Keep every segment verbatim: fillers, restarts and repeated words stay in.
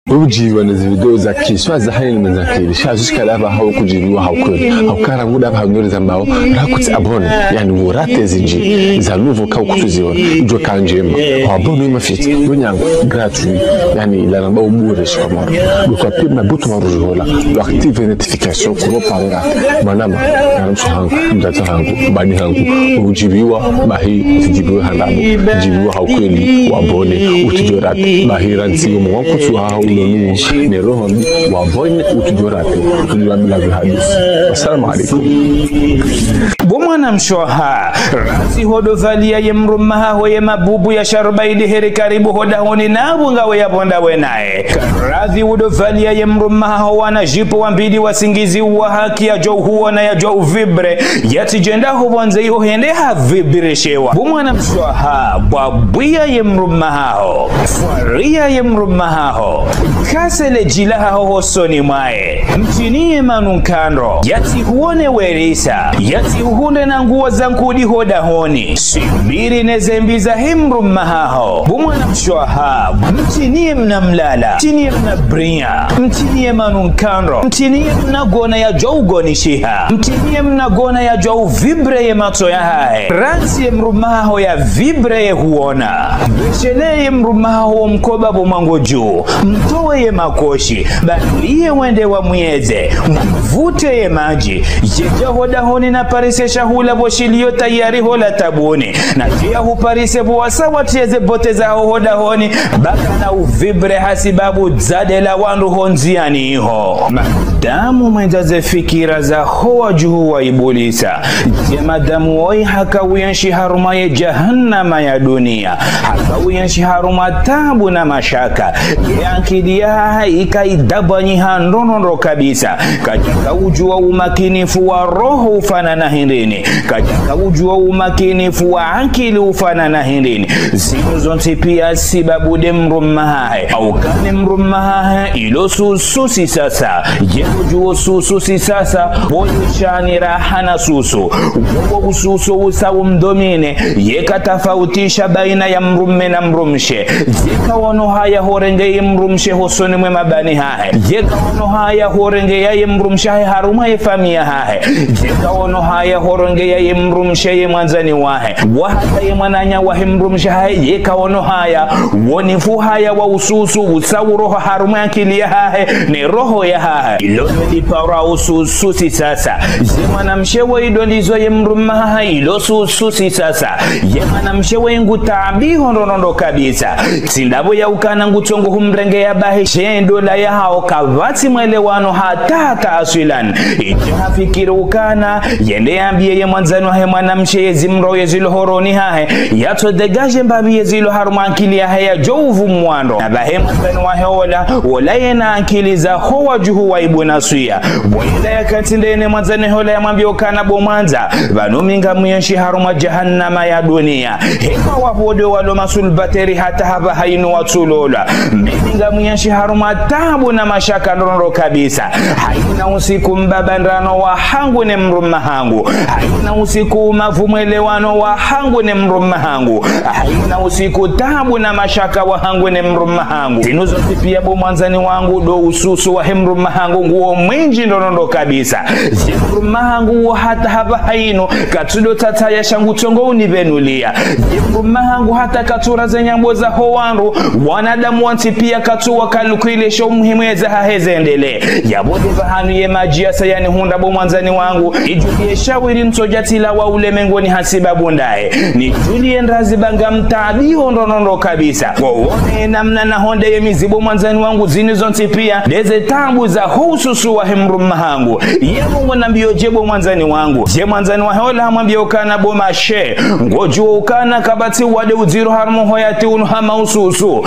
Udjibiwa ne zi video za kiswa za hayina mwenza kili. Sha zisikala pvahao kudjibiwa ha ukweli. Ha ukara nguda pvahao nori za mbao. Rakutsi abonné. Yaani urate zindji. Za nouveau ka ukutsuziona. Udjo ka ndjema. Wa abonné mafiti. Yo nyangu. Gratuit. Yaani ila namba ubure shikamaro. Dukwa pima butu wa rouge hola. Do active notification. Kuro parera. Mwanama. Mwanamshe hangu. Mdzadze hangu. Mbani hangu. Udjibiwa. Bahi. Udjibiwa handamu. Udjibiwa ha ukweli. Wa abonné. Utsudjo rate. Bahi rantsi yo mwangu tsu ha unonuo. Ne roho mbi. Wa abonné. Utsudjo rate. Utsudjo rate bila vihadisi. Assalamu alaikum. Bo mwanamshe waha, razi hodo valia ye mdrume haho ye mabubu ya sharuba ili heri karibu hodahoni na abunga we ya bonda we naye. Razi udo valia ye mdrume haho wana jipo wa mbili wa singizi wa haki ya djo huona ya djo uvibre, ya tsidjenda ho pvondze iho hende ha vibrishiwa. Bo mwanamshe waha, bwabwiya ye mdrume haho, fwaria ye mdrume haho, kase le djila haho hosoni mwahe. Mtiniye manu nkandro, ya tsi huone werisa, ya tsi huhundre na nguo za nkudi hodahoni. Subiri ne zembi za he mdrume haho. Bo mwanamshe waha, mtiniye mna mlala, mtiniye mna briya, mtiniye manu nkandro, mtiniye mna gona ya djo ugonishiha, mtiniye mna gona ya djo uvibre ye matso yahahe. Rantsi ye mdrume haho ya vibre ye huona. Besheleye mdrume haho mkoba bo mwango dju. Mtowe ye makoshi. Baliye wende wa muyedze. Mvute ye madji. Yedja hodahoni na parise shahula bo shiliyo tayari hola tabuni. Na djiya huparise bo wasa watriye ze bote zaho hodahoni. Baka na uvibre hasibabu dzadela wandru hondziani iho. Madamu mwendza ze fikira zaho wa djuhu wa ibulisa. Ye madamu woyi haka uyenshi harumwa ye jahannama ya duniya. Haka uyenshi harumwa tabu na mashaka. Ye ankili yahahe ika idabwanyiha ndrondrondro kabisa. Kadjaka udjuwa umakinifu wa roho ufanana hindrini. Kadjaka udjuwa umakinifu wa ankili ufanana hindrini. Zinu zontsi piya sibabu de mdrume hahe. Haukana mdrume hahe ilo susu si sasa. Ye udjuwo susu si sasa. Bo yishani raha na susu. Wowo ususu usa umdomine. Ye katafautisha bayina ya mdrume na mdrumshe. Ye kaono haya horenge ye mdrumshe hosoni mwe mabani hahe. Ye kaono haya horenge ya ye mdrumshe hahe harumwa ye famiyi yahahe. Ye kaono haya horenge ya ye mdrumshe ye mwandzani wahe. Wa hata ye mwananya wahe mdrumshe hahe. Ye kaono haya. Wonifu haya wa ususu usa uroha harumwa ye ankili yahahe. Ne roho yahahe. Ilo ndo lipara ususu si sasa. Ye mwanamshe woyi do ndizo ye mdrume hahe ilo susu si sasa. Ye mwanamshe woyi ngu taabiho ndrondrondro kabisa. Tsi ndapvo ya ukana ngutsongo humrenge ya bahi she ndola yahawo kapvatsi mwelewano hata hata aswilan. Idje hafikiri ukana, yende yambiye ye mwandzani wahe mwanamshe ye zimro ye zilo horoni hahe, ya tso dégager mbapvi ye zilo harumwa ankili yahe ya djo uvu mwando. Na bahi mwandzani wahe ola, ola yena ankili zaho wa djuhu wa ibuna swiya. Bo yenda ya kantsi ndene mwandzani hola ya mwambiye ukana bo mwandza, pvanu mi ngamuyenshi harumwa jahannama ya duniya. Heka wa pvo de walo masulbateri hata hapvaha inu watsulolwa. Mimi ngamuyenshi harumwa tabu na mashaka ndrondrondro kabisa. Hayina usiku mbaba ndrano wa hangu ne mdrume hangu. Hayina usiku mavu mwelewano wa hangu ne mdrume hangu. Hayina usiku tabu na mashaka wa hangu ne mdrume hangu. Zinu zontsi piya bo mwandzani wangu do ususu wahe mdrume hangu nguwo mwindji ndrondrondro kabisa. Ye mdrume hangu wo hata hapvaha inu, katsudo tata ya sha ngutsongo unipvenuliya. Ye mdrume hangu hata katsura ze nyambo zaho wandru, wanadamu wontsi piya katsuwa kalukile sho muhimu eza hahe zendele. Yapvo de pvahanu ye madji yasa yanihundra bo mwandzani wangu, nidjuliye shawiri ntsodja tilawa ulemengoni hasibabu ndaye. Nidjuliye ndrazi ba ngamtaabiho ndrondrondro kabisa. Wo wone namna nahondre ye mizi bo mwandzani wangu zinu zontsi piya, de ze tabu zaho ususu wahe mdrume hangu. Ye Mungu nambiyo dje bo mwandzani wangu. Ye mwandzani wahe ola hamwambiya ukana bo mashe. Ngodjuwo ukana kapvatsi wade udziro harumwa uhayati unu hama ususu.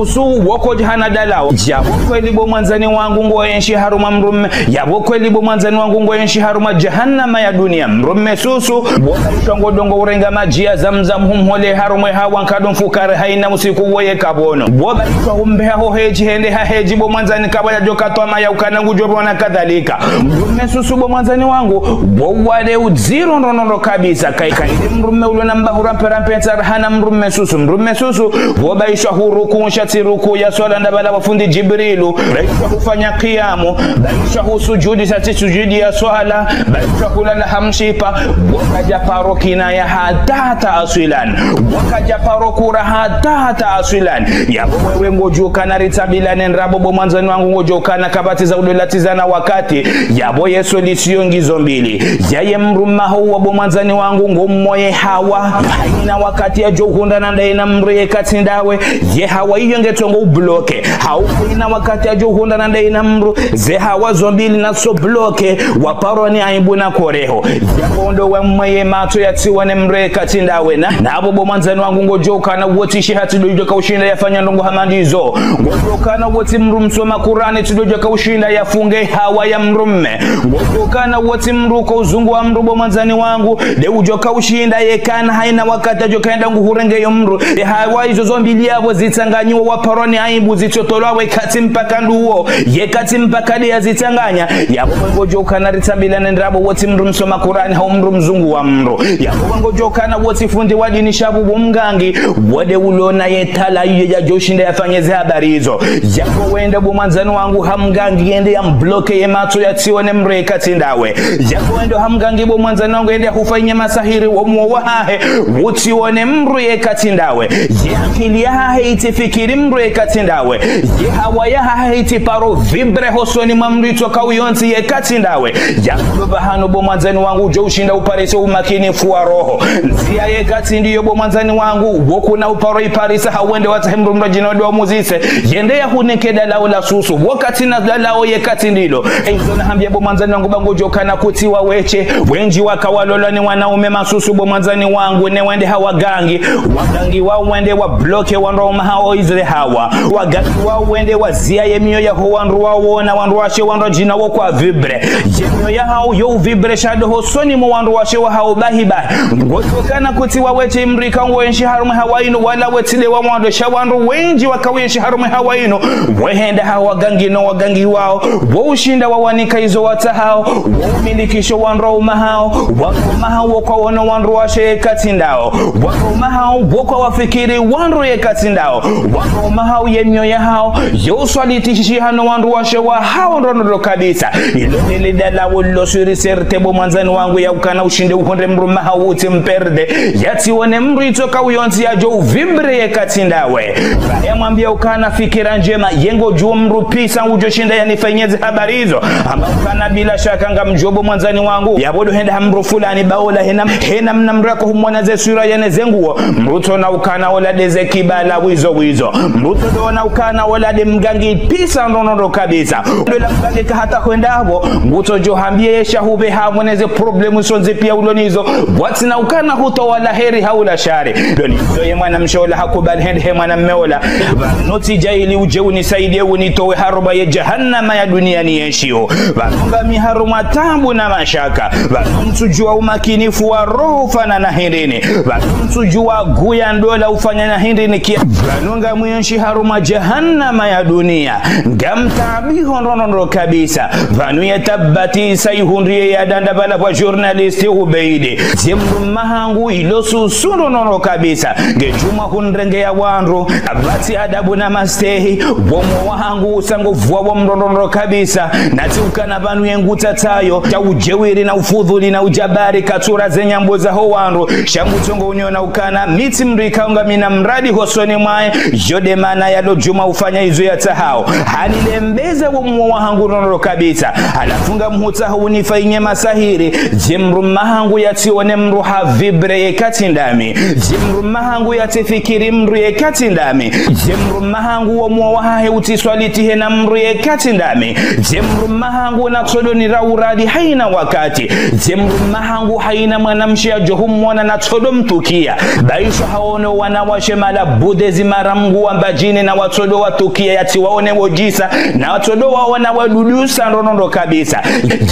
Ususu woko djahana dalao. Yapvo kweli bo mwandzani wangu ngoyenshi harumwa mdrume. Yapvo kweli bo mwandzani wangu ngoyenshi harumwa jahannama ya duniya. Mdrume susu. Bo bayishwa ngo do ngo urenga madji ya zamzam humhole harumwa hawa nkado mfukare hayina usiku woye kapvono. Bo bayishwa humbeha ho hedji hende ha hedji bo mwandzani kapvwa ya djo katwama ya ukana ngudjo pvona kadhalika. Mdrume susu bo mwandzani wangu, bo wade udziro ndrondrondro kabisa. Kai-, kaide mdrume ulo na mbahura mpera mpensa rahana mdrume susu. Mdrume susu, bo bayishwa huruku nsha tsi ruku ya swala Nda bala wa fundi Jibrilu, baisha hufanya kiyamu, baisha husujudi sha tsi sujudi ya swala, baisha hulala ha mshipa, wakadja paro kinaya hata hata aswilan, wakadja paro kura hata hata aswilan. Yabo wewe ngodjo kana ritsabilane ndrabo bo mwandzani wangu, ngodjo kana kapvatsi za udolatizana wakati, yabo ye solution ngizo mbili. Yaye mdrume haho wa bo mwandzani wangu ngo mmoye hawa, hayina wakati yadjo hundra na ndaye na mdru ye katsi ndawe, ye hawa iyo nge tsongo ubloke. Hau hayina wakati yadjo hundra na ndaye na mdru, ze hawa zo mbili na so bloke, wa paro ni aibu na koreho. Yabo ndo wa mmoye matso ya tsiwone mdru ye katsi ndawe na. Na abo bo mwandzani wangu ngodjo kana wo tsi sheha tsi dodjo ka ushinda yafanya ndrongo hama ndizo. Ngodjo kana wo tsi mdru msoma Kurani tsi dodjo ka ushinda yafunge hawa ya mdrume. Ngodjo kana wo tsi mdru ko uzungu wa mdru bo mwandzani wangu, nde udjo ka ushinda ye kana hayina wakati yadjo ka yenda ngu hurenge yo mdru. Ye hawa izo zo mbili yabo zitsanganyiwa wa paro ni aibu zitsotolwa we katsi mpaka nduwo, ye katsi mpaka nde ya zitsanganya. Yabo ngodjo kana ritsabilane ndrabo wo tsi mdru msoma Kurani hau mdru mzungu wa mdru. Yabo ngodjo kana wo tsi fundi wa dini sha bubu mgangi, wo nde ulona ye tala iyo yadjo shinda yafanye ze habari izo. Yabo wende bo mwandzani wangu ha mgangi yende ya mbloke ye matso ya tsiwone mdru ye katsi ndawe. Yabo wende ha mgangi bo mwandzani wangu yende ya hufanye masahiri wo mwo wa hahe, utsiwone mdru ye katsi ndawe. Ye akili ya hahe itsifikiri mdru ye katsi ndawe. Ye hawa ya hahe itsi paro vibre hosoni mwa mdru itsoka uyontsi ye katsi ndawe. Yabo pvahanu bo mwandzani wangu udjo ushinda uparise umakinifu wa roho. Ndziya ye katsi ndiyo bo mwandzani wangu, wo kuna uparo iparisa ha wende watsahe mdru mdru djina ndo wa muzise. Yende ya hunike dalao la susu, wo katsina dalao ye katsi ndilo. Izo na hambia bo mwandzani wangu ba ngodjo kana kutsi wa weshe. Wendji waka walolwa ni wanaume masusu bo mwandzani wangu, ne wende ha wagangi. Wagangi wao wende wa bloke wandru waume hawo izo le hawa. Wagangi wao wende wa ziya ye miyo yaho wandru wao na wandru washe wandru djina wo kwa vibre. Ye miyo ya hawo yo vibre sha ndo hosoni mwa wandru washe wa hawo bahi bahi. Ngodjo kana kutsi wa weshe mdru ika ngo enshi harumwa hawa inu wala we tsi nde wa mwando sha wandru wendji waka uyenshi harumwa hawa inu. We henda ha wagangi no wagangi wao. Wo ushinda wa wanika izo watsahao. Wo umilikisho wandru waume hawo. Wandru waume hawo wo kwa wono wandru washe ye katsi ndawo. Wandru waume hawo wo kwa wafikiri wandru ye katsi ndawo. Wandru waume hawo ye miyo ya hawo yo uswalitishiha no wandru washe wa hawo ndrondro kabisa. Ilo nde le dalao lo sûr et certain bo mwandzani wangu ya ukana ushinde uhundre mdrume hawo utsi mperde. Ya tsiwone mdru itsoka uyontsi yadjo uvibre ye katsi ndawe. Ba ya mwambia ukana fikira ndjema, ye ngodjo mdru pisa udjo shinda yanifanyeze habari izo. Amba ukana bila shaka ngamdjo bo mwandzani wangu. Yabo ndo henda ha mdru fulani ba ola hena, hena mna mdru ako humwona ze sura yane ze nguo. Mdru tso ona ukana ola nde ze kibala wizo wizo. Mdru tso ndo ona ukana ola nde mgangi pisa ndrondro kabisa. Ndo la mgangi ka hata hwenda hapvo. Ngutso djo hambia ye sha hupve ha mwone ze problème izo ndzi pia ulo nizo. Watsina ukana hutowa la heri hau la shari. Ndo nizo ye mwanamshe ola hakubali hende he mwanamme ola. Pvanu tsidja ili udje unisaidie unitowe harumwa ye jahannama ya dunia niyenshiyo. Pvanu ngami harumwa taabu na mashaka. Pvanu ntsudjua umakinifu wa roho ufanana hindrini. Pvanu ntsudjua guya ndola ufanana hindrini kia. Pvanu ngamwenshi harumwa jahannama ya dunia. Ngamtaabiho ndrondro kabisa. Pvanu ye tabati isa ihundriye ya danda pvala pvwa journaliste Ubeidi. Ye mdrume hangu ilo susu ndrondro kabisa. Nge djuma hundrenge ya wandru. Kapvatsi adabu na mastehi. Wo mwo wa hangu usa ngo pvwa wo mdrondro kabisa. Natsi ukana pvanu ye ngutsatsayo. Sha udjewiri na ufudhuli na ujabari katsura ze nyambo zaho wandru. Sha ngutsongo uniona ukana. Mi tsi mdru ika ngamina mradi hosoni mwahe. Yo nde mana yalo djuma ufanya izo yatsahao. Hanilembeza wo mwo wa hangu ndrondro kabisa. Halafu ngamhutsaho unifanyie masahiri. Ye mdrume hangu yatsione mdru ha vibre ye katsi ndami. Ye mdrume hangu yatsifikiri mdru ye katsi ndami. Ye mdrume hangu wo mwo wa hahe utsiswalitihe na mdru ye katsi ndami. Ye mdrume hangu natsodo nira uradi hayina wakati. Ye mdrume hangu hayina mwanamshe yadjo humwona natsodo mtukia. Ba isho haono wanawashe mala bude zimara mngu wa mbadjini na watsodo watukia yatsi waone wodjisa, na watsodo waona wadudusa ndrondro kabisa.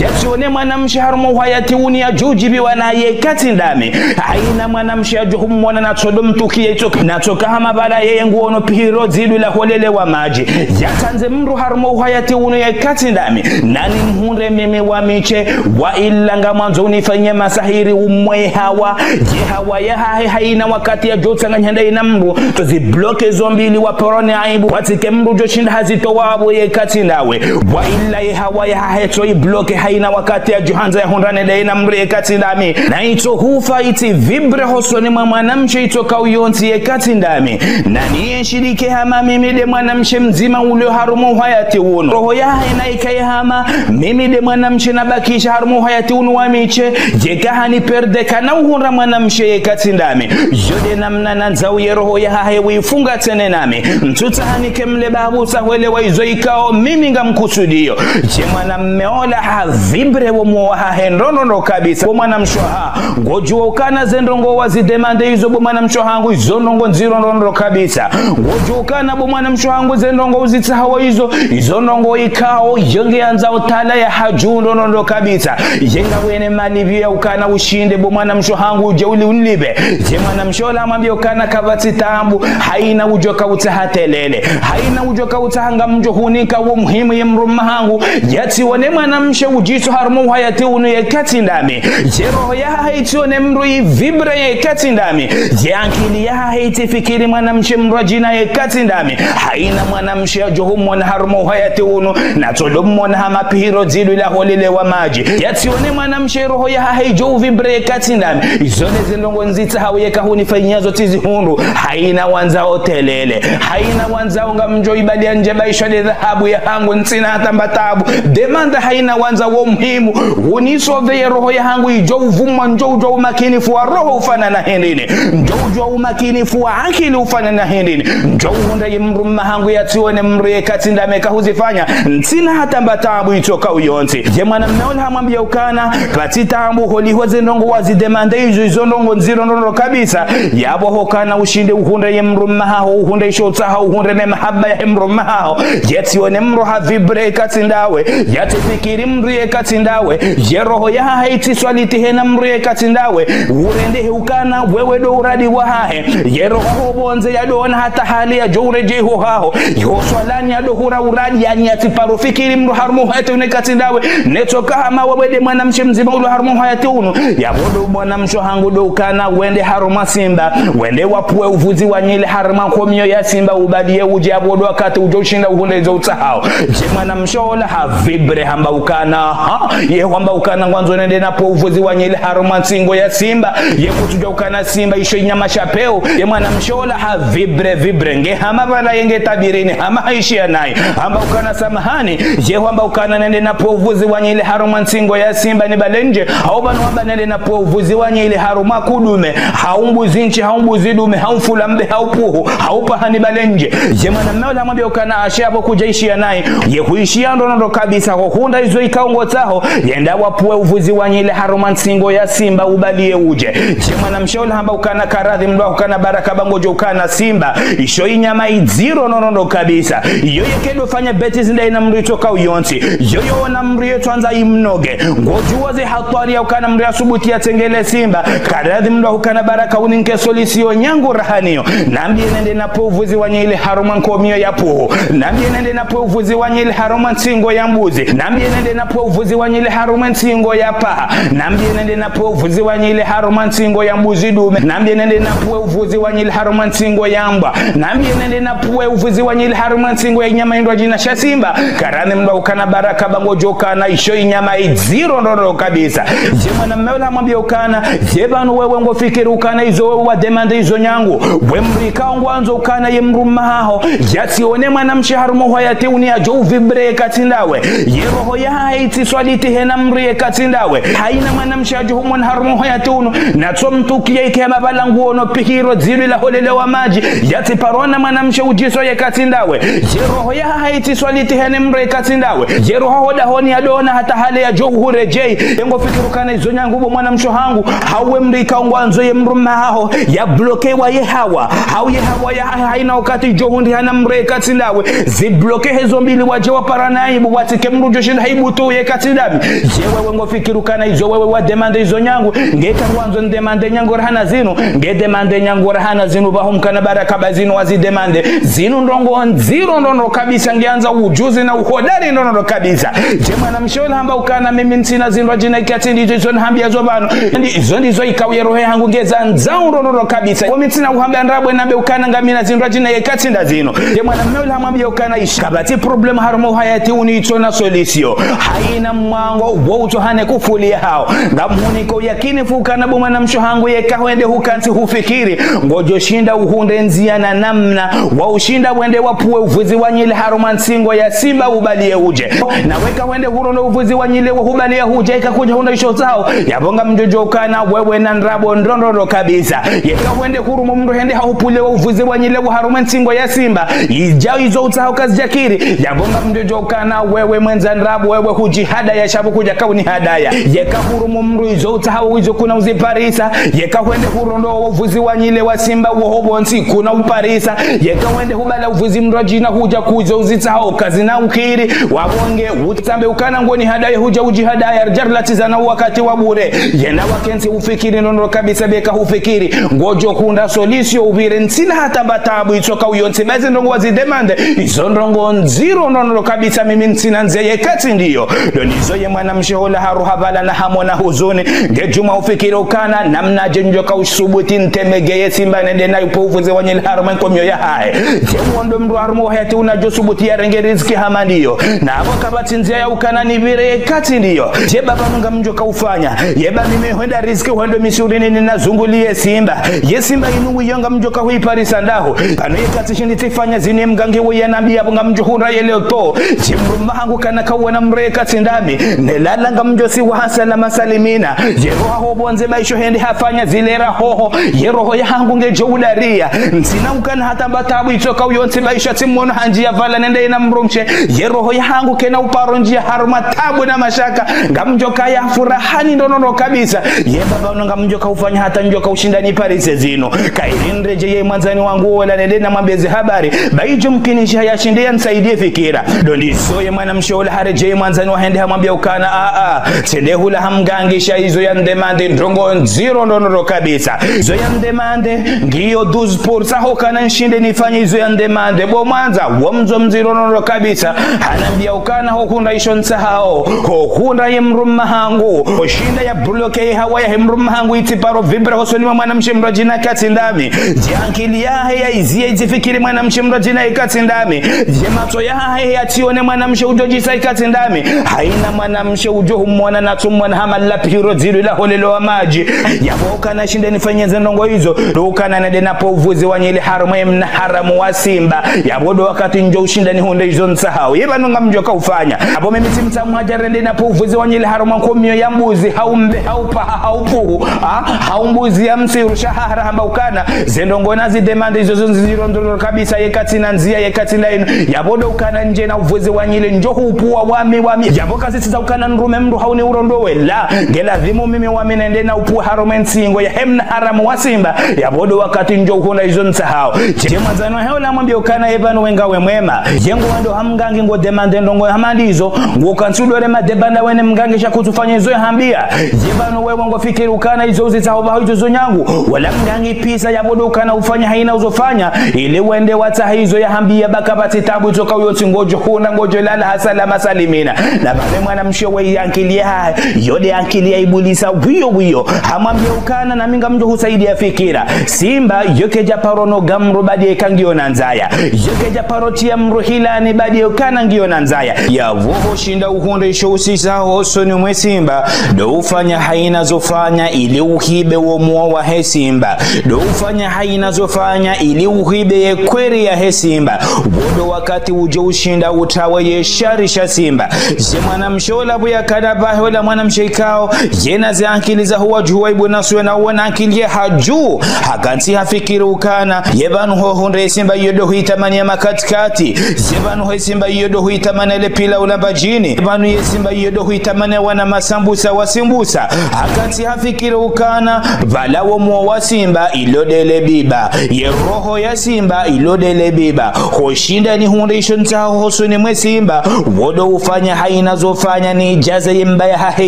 Yatsione mwanamshe harumwa uhayati unu yadjo udjibiwa naye katsi ndami. Hayina mwanamshe yadjo humwona natsodo mtukia itsoka. Natsoka hama pvala yeye nguono pihiro dzidu la holele wa madji. Yatsandze mdru harumwa uhayati unu ye katsi ndami. Nani mhundre mimi wa miche, wa ila ngamwandzo unifanyie masahiri umwe hawa. Ye hawa ya hahe hayina wakati yadjo tsanganya ndaye na mdru. Tso zibloke zo mbili wa paro ni ai Kwatsike mdru djoshinda hazitowa apvo yeka tsi ndawe. Wa illa ye hawa yahahe tso ibloke haina wakati yadjohandza yahundrane daye na mdru yeka tsi ndami. Na itso hufa itsi vibre hosoni mwa mwanamshe itso kauyontsi yeka tsi ndami. Na niyenshilike hama mimi nde mwanamshe mdzima ulio harumwa uhayati unu. Roho yahahe na ikaye hama mimi nde mwanamshe nabakisha harumwa uhayati unu wa mishe. Yeka haniperde kana uhundra mwanamshe yeka tsi ndami. Yo nde namna nandzao ye roho yahahe uifunga tsena nami. Ntsutsaha nike mle babu sa hwelewa izo ikao mimi ngamkusudio. Ye mwanamme ola havibre wo moyo wahahe ndrondrondro kabisa. Wo mwanamshe waha, ngodjuwa ukana ze ndrongoo wazidemande izo bo mwanamshe wahangu, izo ndrongoo ndziro ndrondrondro kabisa. Ngodjuwa ukana bo mwanamshe wahangu ze ndrongoo uzitsahao izo, izo ndrongoo ikao yo ngeyandzao taala ya hadju ndrondrondro kabisa. Ye ngawena malipvo ya ukana ushinde bo mwanamshe wahangu udje uli unilipve. Ye mwanamshe ola hamwambia ukana kapvatsi taabu, haina udjo kautsaha telele. Haina udjo kautsaha ngamdjo hunika wo muhimu ye mdrumme wahangu. Yatsione mwanamshe udjiso harumwa uhayati unu yeka tsi ndami. Ye roho yahahe itsione mdru ivibre yeka tsi ndami. Ye ankili yahahe itsifikiri mwanamshe mdru adjina yeka tsi ndami. Haina mwanamshe yadjo humona harumwa uhayati unu. Na tsodo mmona hama pihiro dzidwi la holelewa madji. Yatsione mwanamshe roho yahahe idjo uvibre yeka tsi ndami. Izo nde ze ndrongoo ndzitsahao yeka hunifanyia zo tsizihundru. Haina wandzao telele. Haina wandzao ngamdjo ibalia ndjeba isho nde dhahabu yahangu ntsina hata mba taabu. Demande haina wandzao wo muhimu. Unisove ye roho yahangu idjo uvumwa ndjo udjo umakinifu wa roho ufanana hindrini. Ndjo udjo umakinifu wa ankili ufanana hindrini. Ndjo uhundra ye mdrumme wahangu yatsione mdru yeka tsi ndami ka huzifanya. Ntsina hata mba taabu itso kauyontsi. Ye mwanamme ola hamwambia ukana, pvatsi taabu holiho ze ndrongoo wazidemande izo, izo ndrongoo ndziro ndrondrondro kabisa. Yapvo hukana ushinde uhundre ye mdrumme wahaho, uhundre isho utsahao, uhundre me mahaba yahe mdrumme wahaho. Yatsione mdru havibre yeka tsi ndawe. Yatsifikiri mdru yeka tsi ndawe. Ye roho yahahe itsiswalitihe na mdru yeka tsi ndawe. Urendehe ukana wewe ndo uradi wahahe. Ye roho ho pvondze yadona hata hali yadjo uredjei ho haho. Yo swalani yado hura uradi, yaani yatsiparo fikiri mdru harumwa uhayati unu yeka tsi ndawe. Netsoka hama wewe nde mwanamshe mdzima ulio harumwa uhayati unu. Yapvo ndo mwanamshe wahangu ndo ukana wende harumwa simba. Wende wapvuwe uvuzi wa nyile harumwa nkomio ya simba ubalie udje yapvo ndo wakati udjo ushinda uhundre izo utsahao. Ye mwanamshe ola havibre hamba ukana, ha? Ye hwamba ukana ngwandzo nende napvuwe uvuzi wa nyile harumwa ntsingo ya simba. Ye kutsudja ukana simba isho inyama sha pewu. Ye mwanamshe ola havibre, vibre. Nge hama pvala ye nge tabirini, hama haishia nayi. Hamba ukana samahani, ye hwamba ukana nende napvuwe uvuzi wa nyile harumwa ntsingo ya simba nibale ndje. Hau pvanu hamba nende napvuwe uvuzi wa nyile harumwa kudume. Hau mbuzi ntsi, hau mbuzi dume, hau mfula mbe, hau puhu, hau paha nibale ndje. Ye mwanamme ola hamwambia ukana ashe apvo kudja ishia nayi. Ye huishia ndrondrondro kabisa ho hundra izo ikao ngotsaho. Yenda wapvuwe uvuzi wa nyile harumwa ntsingo ya simba ubalie udje. Ye mwanamshe ola hamba ukana karadhi mdru wahu kana baraka ba ngodjo ukana simba. Isho inyama idziro ndrondrondro kabisa. Iyo yeke ndo fanya bêtise ndayi na mdru itso kauyontsi. Iyo yo ona mdru yetso andza imnoge. Ngodjuwa ze hatwari ya ukana mdru yasubuti yatsengele simba. Karadhi mdru wahu kana baraka uninke solution nyangu raha niyo. Nambie nende napvuwe uvuzi wa nyile harumwa nkomio ya puhu. Nambie nende napvuwe uvuzi wa nyile harumwa ntsingo ya mbuzi. Nambie nende napvuwe uvuzi wa nyile harumwa ntsingo ya paha. Nambie nende napvuwe uvuzi wa nyile harumwa ntsingo ya mbuzi dume. Nambie nende napvuwe uvuzi wa nyile harumwa ntsingo ya mbwa. Nambie nende napvuwe uvuzi wa nyile harumwa ntsingo ya inyama indru adjina sha simba. Karadhi mdru wahu kana baraka ba ngodjo ukana isho inyama idziro ndrondrondro kabisa. Ye mwanamme ola hamwambia ukana, ye pvanu wewe ngofikiri ukana izo wewe wademande izo nyangu. We mdru ikao ngwandzo ukana ye mdrumme wahaho yatsione mwanamshe harumwa uhayati unu yadjo uvibre yeka tsi ndawe. Ye roho yahahe itsiswalitihe na mdru yeka tsi ndawe. Haina mwanamshe yadjo humona harumwa uhayati unu. Natso mtukia ike hama pvala nguono pihiro dzidwi la holelewa madji. Yatsiparo ona mwanamshe udjiso yeka tsi ndawe. Ye roho yahahe itsiswalitihe ne mdru yeka tsi ndawe. Ye roho ho dahoni yadona hata hali yadjo uhuredjei. Ye ngofikiri ukana izo nyangu bo mwanamshe wahangu. Hau we mdru ikao ngwandzo ye mdrumme wahaho yablokewa ye hawa. Hau ye hawa yahahe haina wakati idjo hundriha na mdru yeka tsi ndawe. Zibloke hezo mbili wadje waparane aibu watsike mdru djoshinda haibu tu yeka tsi ndami. Ye wewe ngofikiri ukana izo wewe wademande izo nyangu. Ngeka ngwandzo ndemande nyangu raha na zinu. Nge demande nyangu raha na zinu pvahu mkana baraka ba zinu wazidemande. Zinu ndrongoo ndziro ndrondrondro kabisa ngeandzao ujuzi na uhodari ndrondrondro kabisa. Ye mwanamshe ola hamba ukana mimi ntsina zindru adjina yeka tsi ndizo izo nihambia zo pvanu. Ndi, izo ndizo ikao ye roho yahangu ngezandzao ndrondrondro kabisa. Wo mi ntsina uhamba ndrabo nambe ukana ngamina zindru adjina yeka tsi nda zinu. Ye mwanamme ula hamwambia ukana isha, kapvatsi problème harumwa uhayati unu, itsona solution. Haina mwango wo utsohane kufuli ya hawo. Ngamhuniko yakini fu ukana bo mwanamshe hangu yeka hwende hukantsi hufikiri, ngodjoshinda uhundre ndzia na namna wa ushinda wende wapvuwe uvuzi wa nyile harumwa ntsingo ya simba ubalie udje. Na weka hwende hurondo uvuzi wa nyile wa hubalia hudja, ika kudja hundra isho tsaho, yapvo ngamdjodjo ukana wewe na ndrabo ndrondrondro kabisa. Yeka hwende hurumu mndru hende hahupvulie uvuzi wa nyile wa harumwa ntsingo ya simba, idja izo utsaho kazidjakiri, yapvo ngamdjodjo ukana wewe mwendza ndrabo, wewe hudjihadaya sha bo kudjaka unihadaya. Yeka hurumu mndru izo utsaho izo kuna uziparisa, yeka hwende hurondo uvuzi wa nyile wa simba woho pvontsi kuna uparisa, yeka hwende hubala uvuzi mndru adjina hudja kuzo uzitsaho kazina ukiri, wabonge utsambe ukana ngonihadaya hudja udjihadaya, ridja rilatizana wakati wa bure. Yena wakentsi ufikiri ndrondro kabisa, beka hufikiri ngodjo hundra solution upvire ntsina hata mba tabu itsoka uyontsi, ba zi ndrongo wazidemande, izo ndrongo ndziro ndrondro kabisa, mimi ntsina ndzia yeka tsi ndiyo. Ndo nizo ye mwanamshe hula haruha pvala na hamwa na huzuni, nge djuma ufikiri ukana namnadje ndjoka usubuti ntemege ye simba nende na upvuwe uvuzi wa nyile harumwa nkomyo ya hahe. Ye wondo mndru harumwa uhayati unadjo subuti yarenge riziki hama ndiyo. Na apvo kapvatsi ndzia ya ukana nipvire yeka tsi ndiyo. Ye ba pvanu ngamdjoka ufanya. Ye ba mimi hwenda riziki hwendo misirini nina zunguli ye simba. Ye simba inu wiyo ngamdjoka huiparisa ndahu. Pvanu yeka tsi shindi tsifanya zinu ye mgangi wo yanambia apvo ngamdjo hundra yele to. Ye mdrume hangu kana kauwona mdru yeka tsi ndami. Nelala ngamdjo siwa ha salama salimina. Ye roha ho pvondze ba isho hende hafanya zile raha hoho. Ye roho ya hangu ngedjo udaria. Ntsina ukana hata mba tabu itsoka uyontsi ba isha tsimwono ha ndzia pvala nende ina mdrumshe. Ye roho ya hangu kena uparo ndzia harumwa tabu na mashaka. Ngamdjoka ya furahani ndrondro kabisa. Ye ba pvanu ngamdjoka ufanya hata ndjoka ushinda niparise zinu. Kairi ndredje ye mwandzani wangu wola nende namwambie ze habari. Ba idjo mkinisha yashinde yanisaidie fikira. Ndo nizo ye mwanamshe ula haredjei mwandzani wahe hende hamwambia ukana, a, a, tsende hula ha mgangi sha izo yandemande ndrongo ndziro ndrondro kabisa. Izo yandemande, ngiyo douze pour cent hukana nshinde nifanye izo yandemande. Bo mwandza, wo mzo mdziro ndrondro kabisa. Hanambia ukana ho hundra isho ntsahao, ho hundra ye mdrume hangu, ho shinda ya bloquer ye hawa yahe mdrume hangu itsi paro vibrer hosoni mwa mwanamshe mdru adjina yeka tsi ndami. Ye ankili yahe ya izie izifikiri mwanamshe mdru adjina yeka tsi ndami. Ye matso yahahe yatsione mwanamshe udjo djisa yeka tsi ndami. Haina mwanamshe udjo humwona na tsumwona hama lapihiro dziru la holelo wa madji. Yapvo ukana shinde nifanye ze ndrongo izo. Ndo ukana nende napvuwe uvuzi wa nyile harumwa ye mna haramu wa simba. Yapvo ndo wakati ndjo ushinda nihundre izo ntsahao. Ye pvanu ngamdjoka ufanya. Apvo mimi tsi mtsamu hadja rende napvuwe uvuzi wa nyile harumwa nkomyo ya mbuzi, hau mbe, hau paha, hau puhu, ha? Hau mbuzi ya msiru, sha hahara hamba ukana, ze ndrongo nazidemande izo zo ndziro ndrondro kabisa, yeka tsina ndzia, yeka tsina inu. Yapvo ndo ukana ndje na uvuzi wa nyile, ndjo hupvuwa wami, wami. Yapvo kazitsiza ukana ndrume mndru hau ni urondowe. La, nge lazimu mimi wami nende na upvuwe harumwa ntsingo yahe mna haramu wa simba. Yapvo ndo wakati ndjo uhundra izo ntsahao. Ye mwandzani wahe ula hamwambia ukana ye pvanu we ngawe mwema. Ye ngo wendo ha mgangi ngodemande ndrongo hama ndizo. Ngo kantsi udore madebanda wene mgangi sha kutsufanya izo yahambia. Ye pvanu wewe ngofikiri ukana izo uzitsaho ba izo zo nyangu. Wala mgangi pisa yapvo ndo ukana ufanya haina uzofanya. Ili wende watsahe izo yahambia ba kapvatsi tabu itsoka uyontsi ngodjo hundra ngodjo lala ha salama salimina. Na pvale mwanamshe we ye ankili yahe, yo nde ankili ya ibulisa wiyo wiyo. Hamwambia ukana nami ngamdjo husaidia fikira. Simba, yo kedja paro noga mdru badi yeka ngiyo na ndzaya. Yo kedja paro tia mdru hilani badi yeka ngiyo na ndzaya. Yapvo ho shinda uhundre isho usisa hosoni mwe simba. Ndo ufanya haina zofanya ili uhibe wo mwo wahe simba. Ndo ufanya haina zofanya ili uhibe ye kweli yahe simba. Wo ndo wakati udjo ushinda utrawe ye shari sha simba. Ye mwanamshe ula pvo yakana pvahe ula mwanamshe ikao, yena ze ankili za huwa djuwa ibu na suwe na uwona ankili ye hadju. Hakantsi hafikiri ukana, ye pvanu ho hundre ye simba iyo ndo huitamani ya makatikati. Ye pvanu ho ye simba iyo ndo huitamani le pila ulamba djini. Ye pvanu ye simba iyo ndo huitamani wana masambusa wasimbusa. Hakantsi hafikiri ukana, pvala wo mwo wa simba ilo ndele biba. Ye roho ya simba ilo ndele biba. Ho shinda nihundre isho ntsahao hosoni mwe simba. Wo ndo ufanya haina zofanya nidjaze ye mba yahahe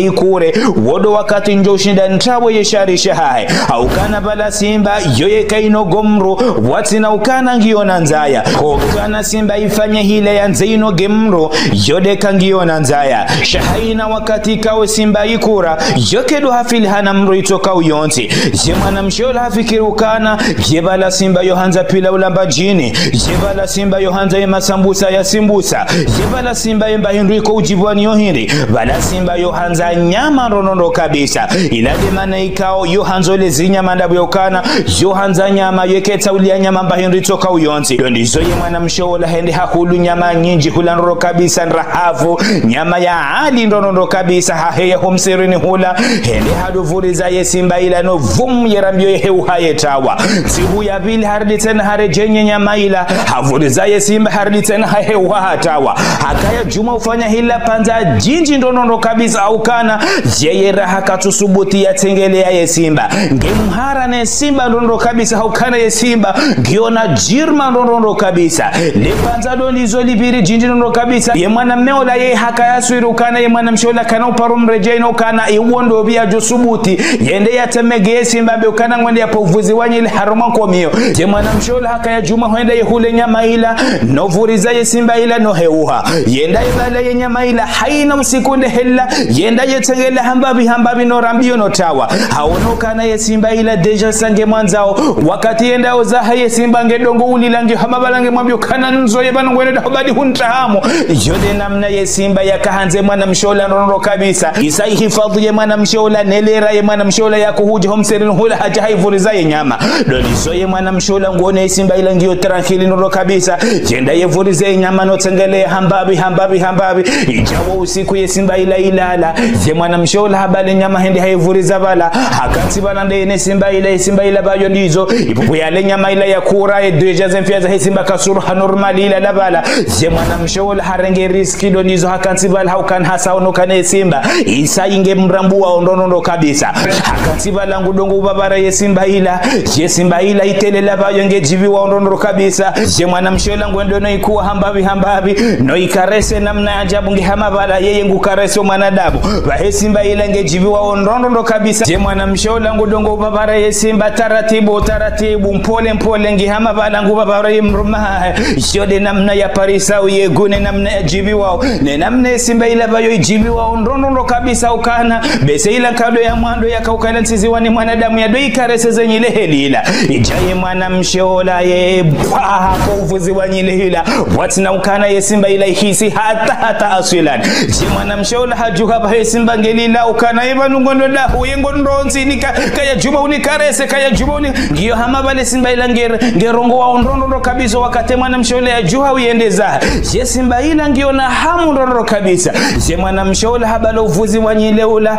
ikure. Wo ndo wakati ndjo ushinda ntrawe ye shari shahahe. Haukana pvala simba, yo yeka inogo mdru, watsina ukana ngiyo na ndzaya. Hukana simba ifanye hila yandze inoge mdru, yo ndeka ngiyo na ndzaya. Sha haina wakati ikao simba ikura, yo kedo hafili hana mdru itsoka uyontsi. Ye mwanamshe ula hafikiri ukana, ye pvala simba yo handza pila ulamba djini. Ni, ye pvala simba yo handza ye masambusa ya simbusa. Ye pvala simba ye mba hindru iko udjibiwa ni yo hindri. Pvala simba yo handza nyama ndrondrondro kabisa. Ila nde mana ikao yo handzo le zinyama ndapvo yokana. Yo handza nyama, yeketsa uliya nyama mba hindru itsoka uyontsi. Yo ndizo ye mwanamshe ola hende hahulu nyama nyindji hula ndrondro kabisa ndrahavu. Nyama ya hali ndrondrondro kabisa haheya ho msirini hula. Hende hadovuriza ye simba ila no vumu ye rambiyo ye heuha ye tawa. Ntsihu ya pvili harudi tsena haredjeye nyama ila, havuriza ye simba harudi tsena haheuha hatawa. Hakaya djuma ufanya hila pvandza djindji ndrondrondro kabisa haukana, yeye raha katsusubuti ya tsengeleya ye simba. Nge mhara ne simba ndrondrondro kabisa haukana ye simba, ngiyo na djirma ndrondrondro kabisa. Le pvandza ndo ndizo li pviri djindji ndrondrondro kabisa. Ye mwanamme ola ye hakaya swiri ukana ye mwanamshe ola kana uparo mredjeyi no kana iwo ndo pvi yadjo subuti yende ya tsemege ye simba be ukana ngwende ya pvo uvuzi wa nyile harumwa nkomiyo. Ye mwanamshe ola hakaya djuma hwenda ye hule nyama ila, no vuriza ye simba ila no heuha. Yenda ye pvala ye nyama ila, hayina usiku nde hela, yenda ye tsengele hambapvi hambapvi no rambiyo no tawa. Haono kana ye simba ila déjà sa nge mwandzao. Wakati yenda ozaha ye simba nge dongo ulila nge hama pvala nge mwambiyo kana nzo ye pvanu ngwende daho badi huntrahamu. Yo nde namna ye simba yaka handze mwanamshe ola ndrondrondro kabisa. Isa ihifadhu ye mwanamshe ola ne lera ye mwanamshe ola ya kuhudja ho msirini hula hadja haivuriza ye nyama. Ndo ndizo ye mwanamshe ola nguono ye simba ila ngiyo tranquille ndrondrondro kabisa. Yenda ye vurize ye nyama no tsengele hambapvi, hambapvi, hambapvi. Idjawo usiku ye simba ila ilala. Ye mwanamshe ola habale nyama hende haivuriza pvala. Hakantsi pvala nde ne simba ila, ye simba ila pvayo ndizo. Ipupu yale nyama ila ya kura, ye déjà ze mfiya zahe simba kasuru ha normal ilala pvala. Ye mwanamshe ola harenge risque ndo ndizo hakantsi pvala haukana hasa ono kana ye simba. Isa inge mrambuwa ndrondrondro kabisa. Hakantsi pvala ngu dongo upvapvara ye simba ila. Ye simba ila itelela pvayo nge djibiwa ndrondrondro kabisa. Ye mwanamshe ola ngwendo no ikuwa hambapvi hambapvi. No ikarese namna ya ajabu nge hama pvala yeye ngu karese o mwanadamu. Pvahe simba ila nge djibiwa ndrondrondro kabisa. Ye mwanamshe ola ngu dongo upvapvara ye simba taratibu, taratibu, mpole, mpole, nge hama pvala ngu pvapvara ye mdrume. Yo nde namna ya parisa uye gu ne namna ya djibiwa. Ne namna ye simba ila pvayo idjibiwa ndrondrondro kabisa ukana. Bese ila nkado ya mwando yaka ukana ntsiziwa ni mwanadamu ya ndo ikarese ze nyile heli ila. Idja ye mwanamshe ola ye pvwa hapvo uvuzi wa nyile ila. Pvwatsina ukana ye simba ila ihisi hata hata aswilan. Ye mwanamshe ola hadjuha pvahe simba nge lila ukana ye pvanu ngono dahu ye ngono ndrondzi ni ka, kaya djuma uni karese, kaya djuma uni. Ngiyo hama pvale simba ila nge, nge rongowa ndrondrondro kabisa wakati mwanamshe ola ya djuha uyendeza. Ye simba ila ngiyo na hamu ndrondrondro kabisa. Ye mwanamshe ola habale uvuzi wa nyile ula.